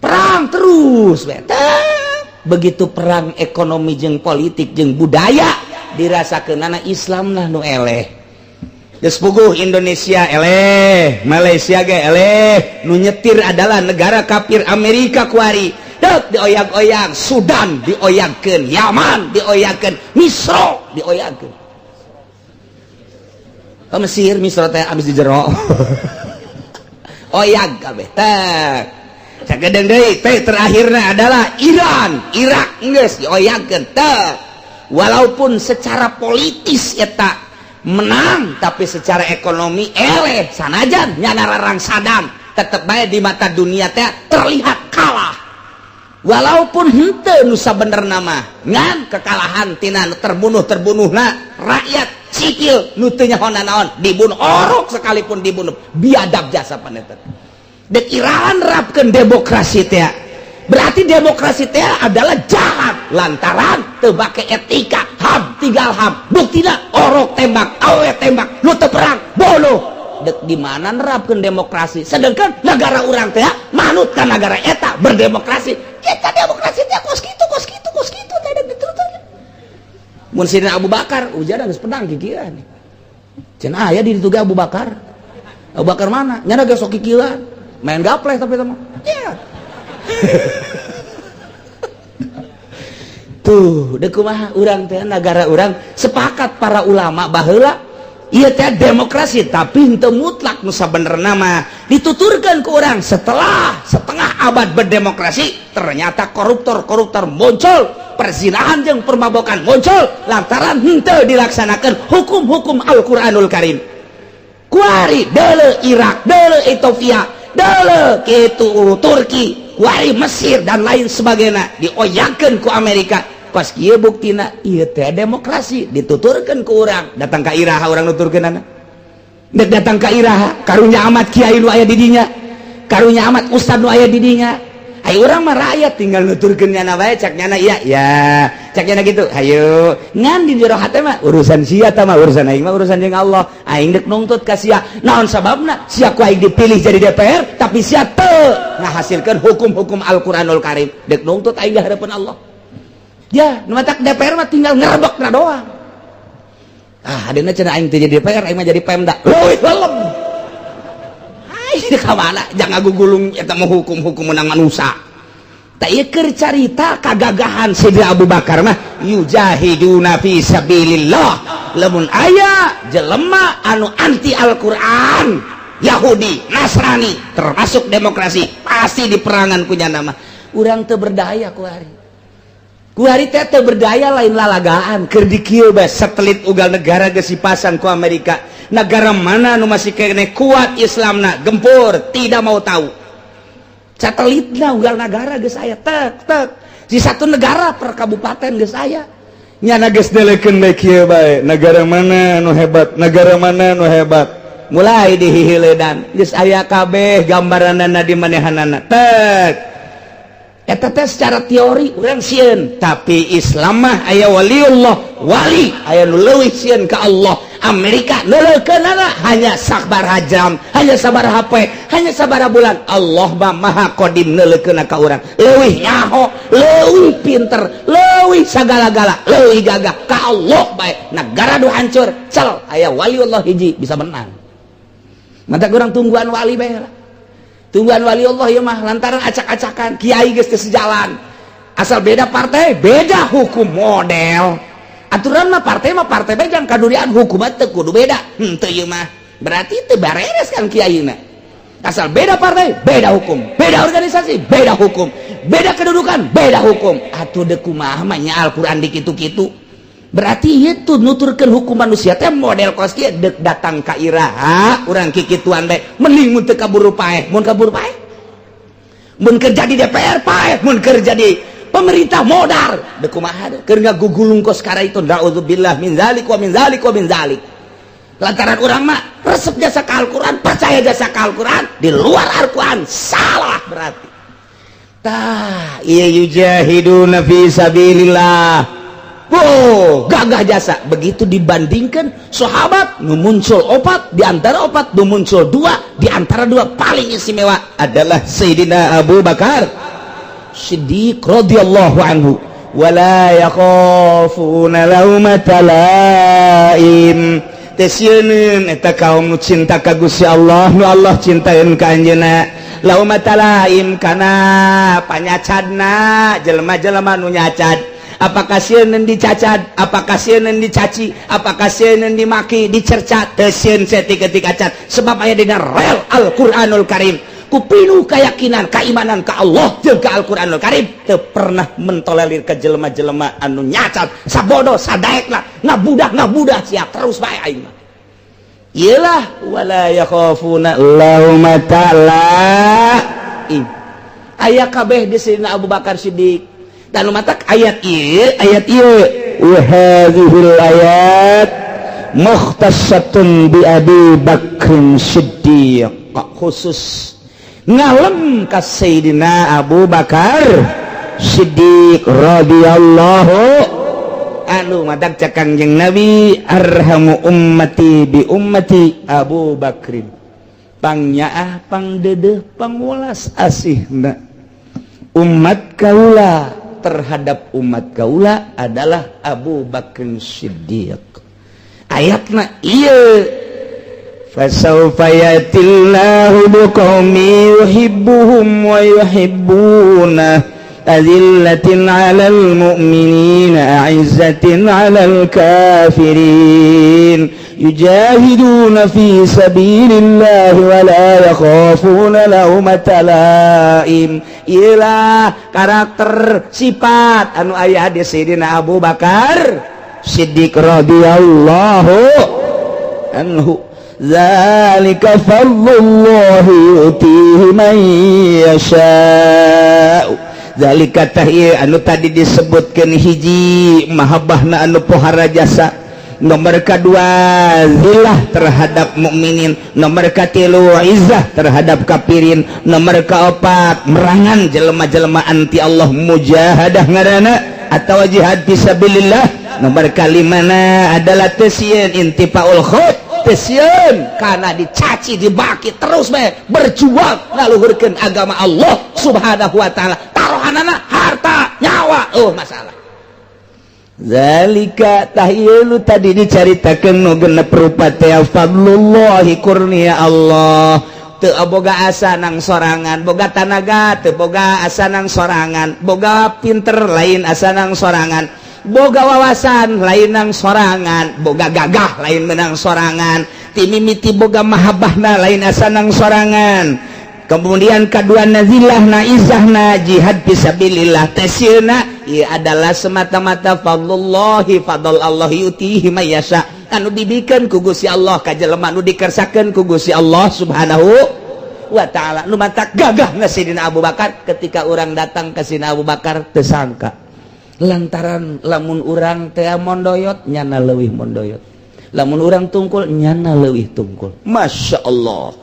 perang terus we. Begitu perang ekonomi jeung politik jeung budaya dirasakeun Islam lah nu eleh. Geus puguh Indonesia eleh, Malaysia ge eleh, nu nyetir adalah negara kafir Amerika kuari. Dek dioyag-oyag, Sudan dioyagkeun, Yaman dioyagkeun, Misro dioyagkeun. Oh, Mesir, Misro teh abis di jero. Oyag kabeh teh. Sakedeung deui teh terakhirna adalah Iran, Irak geus dioyagkeun teh. Walaupun secara politis eta menang, tapi secara ekonomi eleh. Sanajan nyana rarang Saddam, tetep bae di mata dunia teh terlihat kalah, walaupun henteu nu sabenerna mah ngan kekalahan tina nu terbunuh terbunuhna rakyat sipil nu teu nyaho naon dibunuh, orok sekalipun dibunuh, biadab jasa paneter. Dek Iran nerapkeun demokrasi teh, berarti demokrasi teh adalah jahat lantaran teu make etika HAM, tinggal HAM. Buktina orok tembak, awe tembak, nu teu perang bunuh. Dek di mana nerapkeun demokrasi, sedangkan negara urang teh manut ka negara eta berdemokrasi? Kita demokrasi teh kos kitu, kos kitu, kos kitu teh dek diteruskeun. Mun Sayyidina Abu Bakar ujar geus pedang kikieuan. Cenah aya di ditu ge Abu Bakar. Abu Bakar mana? Nyana ge sok kikieuan. Main gapleh tapi teh mah. Ya. Tuh, deuk kumaha urang teh nagara urang sepakat para ulama baheula ieu teh demokrasi tapi henteu mutlak nu sabenerna mah dituturkeun ku urang setelah setengah abad berdemokrasi ternyata koruptor-koruptor muncul, perzinahan jeung permabokan muncul lantaran henteu dilaksanakan hukum-hukum Al-Qur'anul Karim. Kuari deuleu Irak, deuleu Ethiopia, deuleu kitu Turki, kuari Mesir dan lain sebagainya dioyakeun ku Amerika. Pas kieu buktina ieu teh demokrasi dituturkeun ku urang, datang ka iraha urang nuturkeunana. Dek datang ka iraha karunya amat kiai nu aya di dinya, karunya amat ustad nu aya di dinya. Ayo urang mah rakyat tinggal nuturkeun nyana bae cak nyana iya ya, cak nyana gitu. Hayu ngan di jero hate mah urusan sia tah mah urusan aing mah urusan jeung Allah. Aing dek nungtut ka sia. Naon sababna sia ku aing dipilih jadi DPR tapi sia teu ngahasilkeun hukum-hukum Al-Qur'anul Karim. Dek nungtut aing di hadapan Allah. Ya, nu matak DPR mah tinggal ngerebekna doang. Ah, adeuna cenah aing teu jadi DPR, aing mah jadi Pemda. Leuwih lelem. Ai ka mana? Jangan gugulung eta mah hukum-hukum menang manusia. Tak ieu keur carita kagagahan Sayyidina Abu Bakar mah yujahiduna fi sabilillah. Lamun aya jelema anu anti Al-Qur'an, Yahudi, Nasrani, termasuk demokrasi, pasti diperangan ku nyana mah. Urang teu berdaya ku hari. Kuari teh teu berdaya lain lalagaan keur di kieu bae satelit ugal negara geus dipasang ku Amerika. Negara mana nu masih keneh kuat Islamna gempur tidak mau tahu. Satelitna ugal negara geus aya tek tek. Di satu negara per kabupaten geus aya. Nyana geus delekeun bae kieu bae negara mana nu hebat, negara mana nu hebat. Mulai dihihiledan geus aya kabeh gambaranana di manehanana tek. Eta teh secara teori urang sieun, tapi Islam mah aya waliullah, wali aya nu leuwih sieun ka Allah. Amerika neuleukeunana hanya sabaraha jam, hanya sabaraha poe, hanya sabaraha bulan. Allah mah maha qadim neuleukeunna ka urang. Leuwih nyaho, leuwih pinter, leuwih sagala-gala, leuwih gagah ka Allah bae. Nagara nu hancur, cel aya waliullah hiji bisa menang. Mantap urang tungguan wali bae lah. Tungguan wali Allah ya mah lantaran acak-acakan kiai geus teu sejalan. Asal beda partai, beda hukum model. Aturan mah partai bae jang kadurian hukum mah teu kudu beda. Henteu ieu mah. Berarti teu bareres kan kiaina. Asal beda partai, beda hukum, beda organisasi, beda hukum, beda kedudukan, beda hukum. Atuh deuk kumaha mah nya Al-Qur'an dikitu-kitu. Berarti itu nuturkeun hukum manusia teh model kos kieu deuk datang ka iraha urang kikituan bae mending mun teu kaburu paeh, mun kaburu paeh mun keur jadi DPR paeh, mun keur jadi pemerintah modar deuk kumaha keur ngagugulung kos kara itu. Naudzubillah min zalik wa min zalik wa min zalik. Lantaran urang mah resep jasa ka Al-Qur'an, percaya jasa ka Al-Qur'an, di luar Al-Qur'an salah berarti. Tah ieu yujahiduna fi sabilillah. Oh, gagah jasa. Begitu dibandingkan sahabat nu muncul opat, di antara opat nu muncul dua, di antara dua paling istimewa adalah Sayyidina Abu Bakar Siddiq radhiyallahu anhu. Wala yakhafuna laumata laim. Teu sieun eta kaum nu cinta ka Gusti Allah, nu Allah cintaeun ka anjeunna. Laumata laim kana panyacadna jelema-jelema nu nyacad. Apakah sieun dicacad, apakah sieun dicaci, apakah sieun dimaki, dicerca, teu sieun saeutik-eutik acan sebab aya dina rel Al-Qur'anul Karim. Ku pinuh keyakinan, keimanan ka Allah jeung ka Al-Qur'anul Karim, teu pernah mentolerir ka jelema-jelema anu nyacat, sabodo, sadaekna, ngabudah-ngabudah sia terus bae aing mah. Iyalah wala yakhafuna laumata laim. Aya kabeh di Sayyidina Abu Bakar Siddiq. Dan matak ayat ieu wa hadhil ayat mukhtasatun bi Abi Bakrin Siddiq, khusus ngalem ka Sayyidina Abu Bakar Siddiq radhiyallahu anu. Matak cek Kangjeng Nabi arhamu ummati bi ummati Abu Bakrin, pangnyaah pangdeudeuh pangwelas asihna umat kaula. terhadap umat kaula adalah Abu Bakar Siddiq. Ayatna ieu, fasawfa yatillahu biqaumin yuhibbuhum wa yuhibbuna azillatin 'alal mu'minina a'izzatin 'alal kafirin yujahiduna fi sabilillahi wa la yakhafuna laumata laim. Iyalah karakter sifat anu aya di Sayyidina Abu Bakar Siddiq radhiyallahu anhu. Zalika fadlullahi yu'tihi man yasha'u. Zalika tah anu tadi disebutkan, hiji mahabbahna anu pohara jasa, nomor kedua zillah terhadap mukminin, nomor katilu izzah terhadap kafirin, nomor keempat merangan jelema-jelema anti Allah, mujahadah ngaranna atau jihad fisabilillah, nomor kalimana adalah teu sieun intifaul khauf, teu sieun karena dicaci dibaki, terus bae berjuang ngaluhurkeun agama Allah Subhanahu wa taala, taruhanana harta nyawa, oh masalah. Zalika tah ieu tadi dicaritakeun nu genep rupa teh fadlullahi, kurnia Allah. Teu boga asa nang sorangan, boga tanaga teu boga asa nang sorangan, boga pinter lain asa nang sorangan, boga wawasan lain nang sorangan, boga gagah lain menang sorangan, timimiti boga mahabbahna lain asa nang sorangan. Kemudian kedua nazilah na izahna jihad fisabilillah tasirna ia adalah semata-mata fadlullahi, fadl Allah, yutihi mayyasha, anu dibikeun ku Gusti Allah ka jelema nu dikersakeun ku Gusti Allah Subhanahu wa taala. Nu matak gagah na Sidina Abu Bakar, ketika orang datang ke Sidina Abu Bakar tersangka lantaran lamun urang teh mondoyot, nyana leuwih mondoyot, lamun urang tungkul, nyana leuwih tungkul. Masya Allah,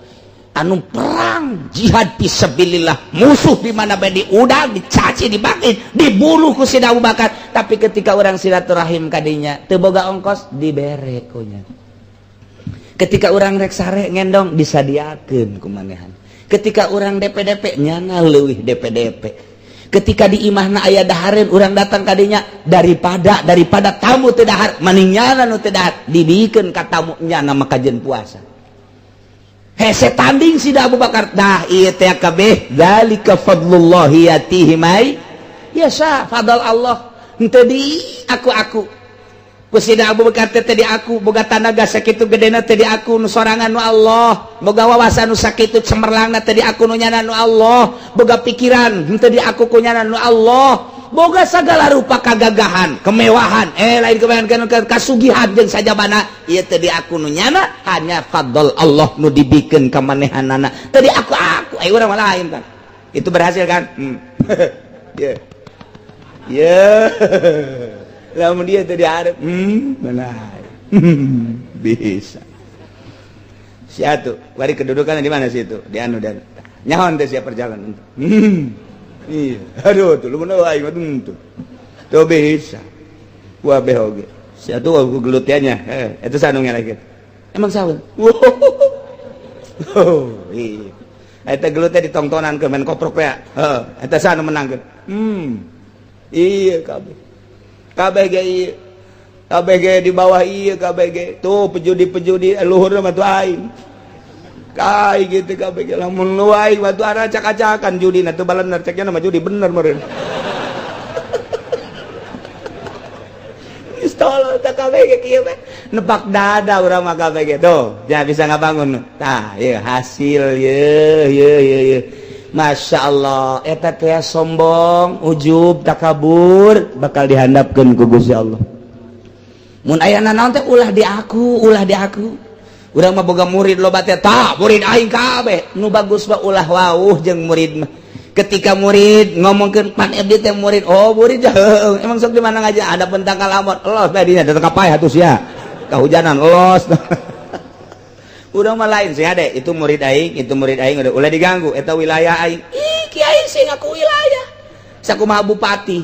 anu perang jihad fisabilillah, musuh di mana bae diudag, dicaci, dibakit, dibunuh ku Sidina Abu Bakar, tapi ketika orang silaturahim kadinya teu boga ongkos, dibere ku nya. Ketika orang rek sare ngendong, disadiakeun ku manehan. Ketika orang DPDP, nyana leuwih DPDP. Ketika di imahna aya dahareun, urang datang kadinya, daripada daripada tamu teu dahar mending nyana nu teu dahar, dibikeun ka tamu nyana maka jeung puasa hese tanding si Abu Bakar. Dah ieu teh kabeh zalika fadlullahi yatihi may yasha, fadl Allah, henteu di aku ku Sida Abu Bakar teh di aku boga tanaga sakitu gedena teh di aku nu sorangan nu Allah, boga wawasan nu sakitu cemerlangna teh di aku nu nyana nu Allah, boga pikiran henteu di aku ku nyana nu Allah, boga segala rupa kagagahan, kemewahan, lain kemewahan, kasugihan jeung sajabana ieu teh di aku nu nyana, hanya fadl Allah nu dibikeun ka manehanana, teu di aku. Urang mah lain kan itu berhasil kan. Yeah. Yeah. Lamun dia teu diarep, benar. Bisa. Si atuh, bari kedudukan di mana sih itu? Di anu dan nyaho teh siap perjalanan. Iya, aduh tuh lu mana aing mah tuh. Tuh bisa. Wah beh oge. Si atuh aku gelutnya, eta sanu ngelek. Emang saun? Oh, iya. Eta gelutnya ditongtonan ke main koprok ya. Heeh, eta sanu menangkeun. Iya kabeh. Kabeh ge ieu. Kabeh ge di bawah ieu kabeh ge. Tuh pejudi-pejudi luhur mah tuh aing. Kai gitu kabeh ge lamun lu aing mah tuh acak-acakan judi na tuh balener ceknya mah judi bener meureun. Geus tolol tah kabeh ge kieu mah. Nepak dada urang mah kabeh ge tuh. Ja bisa ngabangun. Tah ieu hasil ieu ieu ieu ieu. Masya Allah, eta teh sombong, ujub, takabur bakal dihandapkeun ku Gusti Allah. Mun aya nanaon teh ulah di aku, ulah di aku. Urang mah boga murid loba teh, tah murid aing kabeh. Nu bagus mah ulah wauh jeung murid mah. Ketika murid ngomongkeun pan abdi teh murid, oh murid heueuh, emang sok di mana ngaja ada pentangkal amot, los bae dinya datang ka paeh atuh sia. Kahujanan los. Urang mah lain sih ade, itu murid aing, itu murid aing udah ulah diganggu, eta wilayah aing. Ih, kiai sih ngaku wilayah. Sakumaha bupati.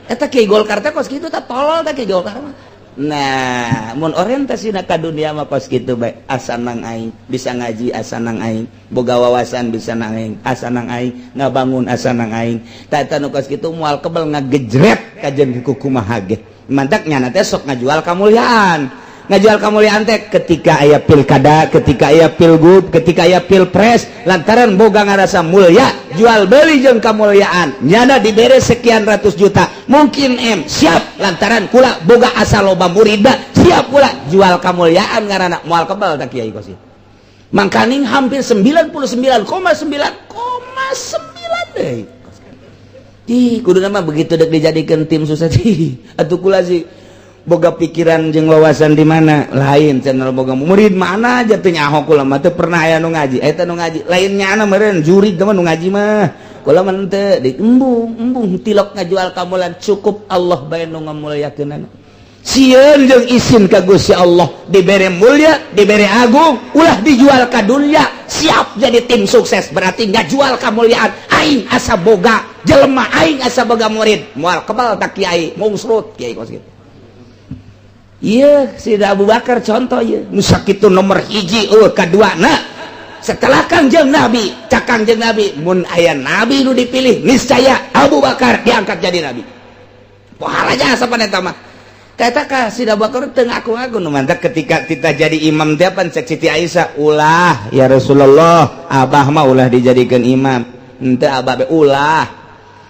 Eta kiai Golkar teh kos kitu tah, tolol teh kiai Golkar mah. Nah, mun orientasi ka dunia mah kos kitu bae, asa nang aing bisa ngaji, asa nang aing boga wawasan, bisa nang aing, asa nang aing ngabangun, asa nang aing. Tah, eta nu kos kitu moal kebel ngagejret kajen kumaha ge. Mantak nyana teh sok ngajual kamuliaan. Ngajual kamuliaan teh ketika aya pilkada, ketika aya pilgub, ketika aya pilpres, lantaran boga ngarasa mulia, jual beli jeung kamuliaan. Nyana dibere sekian ratus juta, mungkin M, siap, lantaran kula boga asa loba murida, siap kula jual kamuliaan ngaranna, moal kebal tak kiai kos. Mangkaning hampir 99,9,9 deh. Ih, kudu nama begitu dek dijadikan tim sukses. Atuh kula sih boga pikiran jeung wawasan di mana lain channel, boga murid mana aja teu nyaho. Kula mah teu pernah aya nu ngaji, eta nu ngaji lain nyana meureun jurig mah, nu ngaji mah kula mah teu di embung embung tilok ngajual kamulan. Cukup Allah bae nu ngamuliakeunana. Sieun jeung isin ka Gusti Allah, dibere mulia, dibere agung, ulah dijual ka dunia. Siap jadi tim sukses berarti ngajual kamuliaan. Aing asa boga jelema, aing asa boga murid, moal kebal tak kiai, mungsrut kiai kos kitu. Iya, si Abu Bakar contoh ya. Nu sakitu nomor hiji, oh kedua. Nah, setelah Kangjeng Nabi, cak Kangjeng Nabi, mun aya nabi nu dipilih, niscaya Abu Bakar diangkat jadi nabi. Pahala jasa pan eta mah. Kata ka si Abu Bakar teu ngaku-ngaku. Nu mantak ketika kita jadi imam teh pan cek Siti Aisyah, "Ulah ya Rasulullah, abah mah ulah dijadikan imam." Henteu, abah be ulah.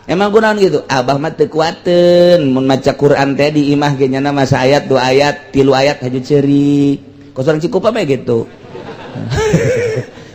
Emang kunaon gitu? Abah mah teu kuateun mun maca Quran teh di imah ge, nyana masa ayat, dua ayat, tilu ayat haju ceurik. Kos urang Cikupa mah gitu.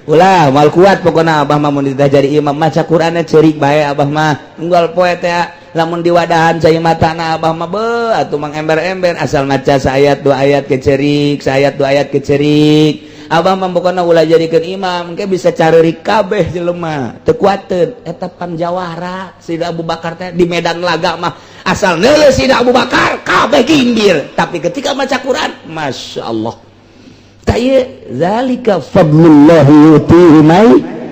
Ulah, moal kuat pokona abah mah mun jadi imam, maca Qurannya ceurik bae abah mah. Unggal poe teh lamun diwadahan cai matana abah mah, be atuh mang ember-ember, asal maca saayat dua ayat kecerik, saayat dua ayat kecerik. Abah mah pokona ulah jadikeun imam, engke bisa careurik kabeh jelema, teu kuateun. Eta pan jawara Sida Abu Bakar teh di medan laga mah, asal neuleuh Sida Abu Bakar kabeh gimbir, tapi ketika maca Quran, Masya Allah. Tah ieu zalika fadlullahi yutihi may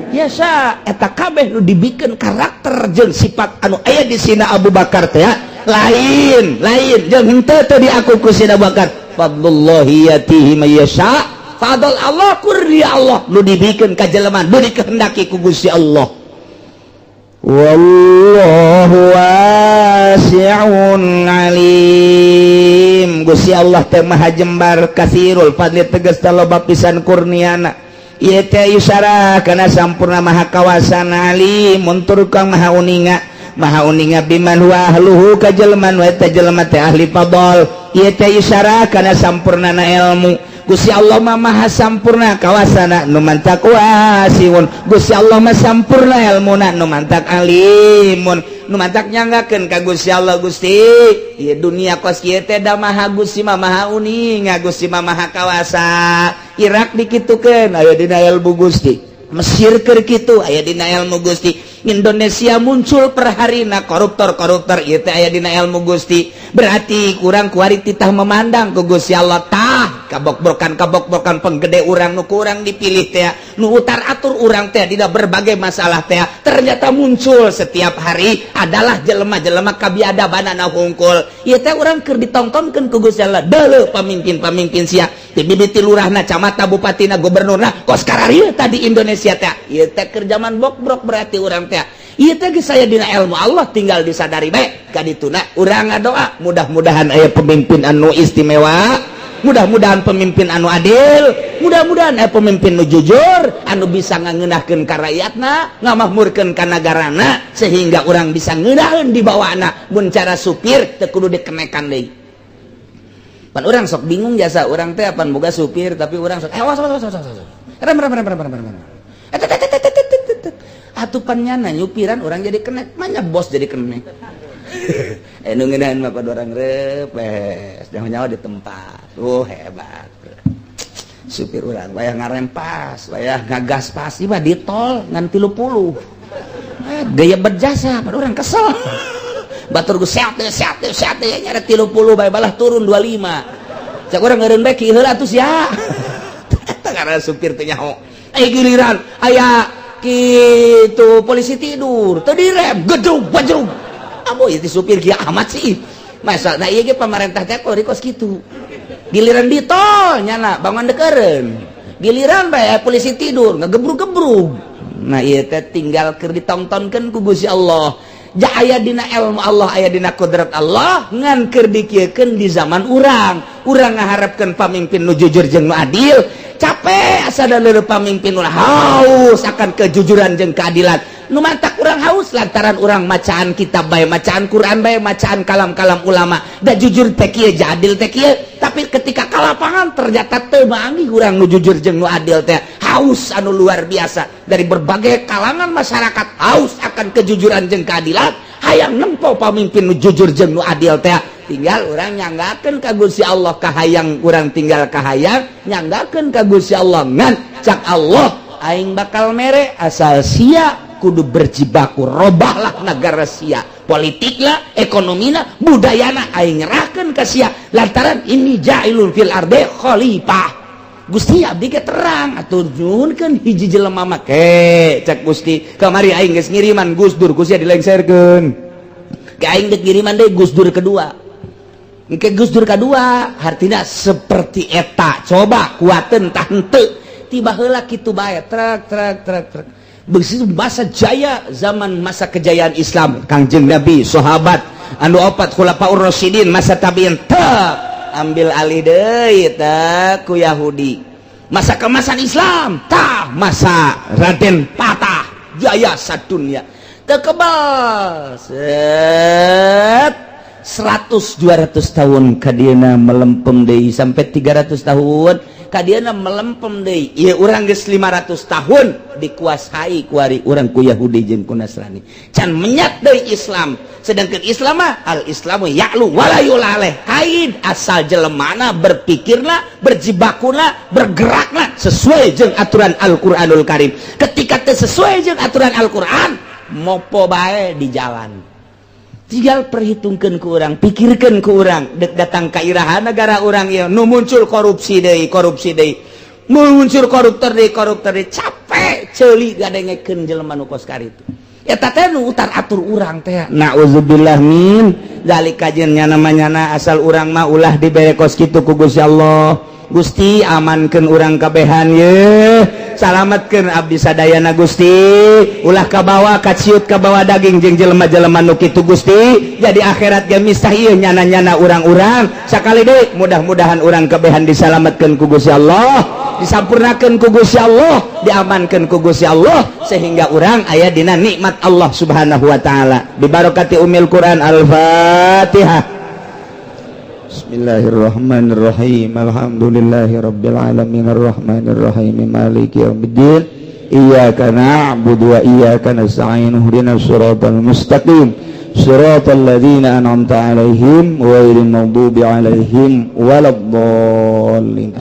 yasha. Eta kabeh nu dibikeun karakter jeung sifat anu aya di sina Abu Bakar teh lain lain jeung henteu teu diaku ku Sina Abu Bakar. Fadlullahi yatihi may yasha, fadl Allah, kurnia Allah nu dibikeun ka jelema nu dikehendaki ku Gusti Allah. Wallahu wasi'un alim. Gusti Allah teh maha jembar, kasirul fadli, tegas loba pisan kurniana. Ieu teh isara kana sampurna, maha kawasana, alimun tur kang maha uninga, maha uninga biman huwa ahluhu ka jelema nu eta jelema teh ahli fadl. Ieu teh isara kana sampurnana ilmu. Gusti Allah mah maha sampurna kawasana, nu mantak wasiun. Gusti Allah mah sampurna ilmuna, nu mantak alimun, nu mantak nyanggakeun ka Gusti Allah. Gusti, ieu dunia kos kieu teh da maha Gusti mah maha uninga, Gusti mah maha kawasa. Irak dikitukeun aya dina ilmu Gusti, Mesir keur kitu aya dina ilmu Gusti, Indonesia muncul perharina koruptor-koruptor, ieu teh aya dina ilmu Gusti. Berarti kurang kuari titah memandang ku Gusti Allah. Tah, kabok-brokan kabok-brokan penggede urang nu kurang dipilih teh, nu utar atur urang teh tidak berbagai masalah teh, ternyata muncul setiap hari adalah jelema-jelema kabiadabanana hungkul. Ieu teh urang keur ditontonkeun ku Gusti Allah. Deuleu pamimpin-pamimpin sia ti mimiti lurahna, camatna, bupatina, gubernurna, kos kararieu tadi Indonesia teh. Ieu teh keur zaman bokbrok, berarti urang teh ieu teh geus aya dina ilmu Allah, tinggal disadari bae. Kadituna urang ngadoa mudah-mudahan aya pemimpin anu istimewa, mudah-mudahan pemimpin anu adil, mudah-mudahan aya pemimpin nu jujur, anu bisa ngangeunahkeun ka rakyatna, ngamakmurkeun ka nagarana, sehingga urang bisa ngeunaheun di bawahna. Mun cara supir teu kudu dikenekan deui. Pan urang sok bingung jasa urang teh, apan boga supir, tapi urang sok, "Eh, awas, awas, awas, awas, awas, rem, rem, rem, rem, rem, rem." Eh, tet, tet, tet, tet, tet, tet. Atuh pan nyana nyupiran urang jadi kenek, manya bos jadi kenek. Eh, nu ngeunaheun mah pada orang repes, jangan nyawa di tempat. Oh, hebat supir urang, wayah ngarem pas, wayah ngagas pas. Ieu mah di tol ngan 30, eh, gaya berjasa pada orang kesel. Batur geus sehat sehat sehat nyara 30 bae, balah turun 25. Cak urang, ngeureun bae ki heula atuh sia. Eta karena supir teh nyaho. Eh, giliran aya kitu polisi tidur teu direm, gedung bajrung. Abo, itu supir kieu amat sih. Masa nah ieu ge pamarentah teh kos kitu. Giliran di tol nyana bangun dekeureun. Giliran bae polisi tidur ngegebrug-gebrug. Nah ieu teh tinggal keur ditontonkeun ku Gusti Allah. Ja aya dina ilmu Allah, aya dina kodrat Allah, ngan keur dikieukeun di zaman urang. Urang ngaharapkeun pamimpin nu jujur jeung nu adil. Capek asa da leureut pamimpin nu haus akan kejujuran jeung keadilan. Nu matak urang haus lantaran urang macaan kitab bae, macaan Quran bae, macaan kalam-kalam ulama. Da jujur teh kieu, adil teh kieu. Tapi ketika ka lapangan ternyata teu manggih urang nu jujur jeung nu adil teh. Haus anu luar biasa dari berbagai kalangan masyarakat, haus akan kejujuran jeung keadilan, hayang nempo pamimpin nu jujur jeung nu adil teh. Tinggal urang nyanggakeun ka Gusti Allah kahayang urang, tinggal kahayang nyanggakeun ka Gusti Allah. Ngan cak Allah, aing bakal mere asal sia kudu berjibaku, robahlah negara sia, politiklah, ekonomina, budayana, aing nyerahkeun ka sia lantaran inni ja'ilun fil ardi khalifah. Gusti, abdi ge terang atuh, nyuhunkeun hiji jelema make. Cak Gusti, kamari aing geus ngiriman Gus Dur, ku sia dilengserkeun. Ke aing dek ngiriman deui Gus Dur kedua. Engke Gus Dur kedua hartina seperti eta, coba kuateun tah henteu. Tiba heula kitu bae, trek trek trek trek. Begitu masa jaya, zaman masa kejayaan Islam, Kangjeng Nabi, sahabat anu opat khulafaur rasyidin, masa tabiin teh ambil alih deui teh ku Yahudi. Masa kemasan Islam tah masa Raden Patah jaya sadunya, teu kebal set 100 200 tahun kadieuna melempem deui, sampai 300 tahun kadieuna melempem deui. Ieu urang geus 500 tahun dikuasai kuari urang ku Yahudi jeung ku Nasrani, can menyat deui Islam. Sedangkan Islam mah al Islamu ya'lu wala yu'la alaih. Kaid asal jelemana berpikirna, berjibakuna, bergerakna sesuai jeung aturan Al-Qur'anul Karim. Ketika teu sesuai jeung aturan Al-Qur'an, mopo bae di jalan. Tinggal perhitungkan ke orang, pikirkan ke orang, dek datang ke iraha negara orang ya nu muncul korupsi deui, korupsi deui, muncul koruptor deui, koruptor deui. Capek ceuli gadengekeun jelema nu kos kitu. Eta teh nu utar atur urang teh. Nauzubillah min zalika. Jeung nyana manyana asal urang mah ulah dibere kos kitu ku Gusti Allah. Gusti, amankeun urang kabehan ye, salametkeun abdi sadayana. Gusti, ulah kabawa kaciut, kabawa daging jeung jelema-jelema nu kitu. Gusti, jadi akhirat ge mistah ieu nyana-nyana urang-urang. Sakali deui, mudah-mudahan urang kabehan disalametkeun ku Gusti Allah, disampurnakeun ku Gusti Allah, diamankeun ku Gusti Allah, sehingga urang aya dina nikmat Allah Subhanahu wa taala. Bibarokati umil Quran. Al-Fatihah. Bismillahirrahmanirrahim. Alhamdulillahi rabbil alamin, arrahmanirrahim, maliki yaumiddin. Iyyaka na'budu wa iyyaka nasta'in, ihdinas siratal mustaqim, siratal ladzina an'amta 'alaihim, ghairil maghdubi 'alaihim waladdallin.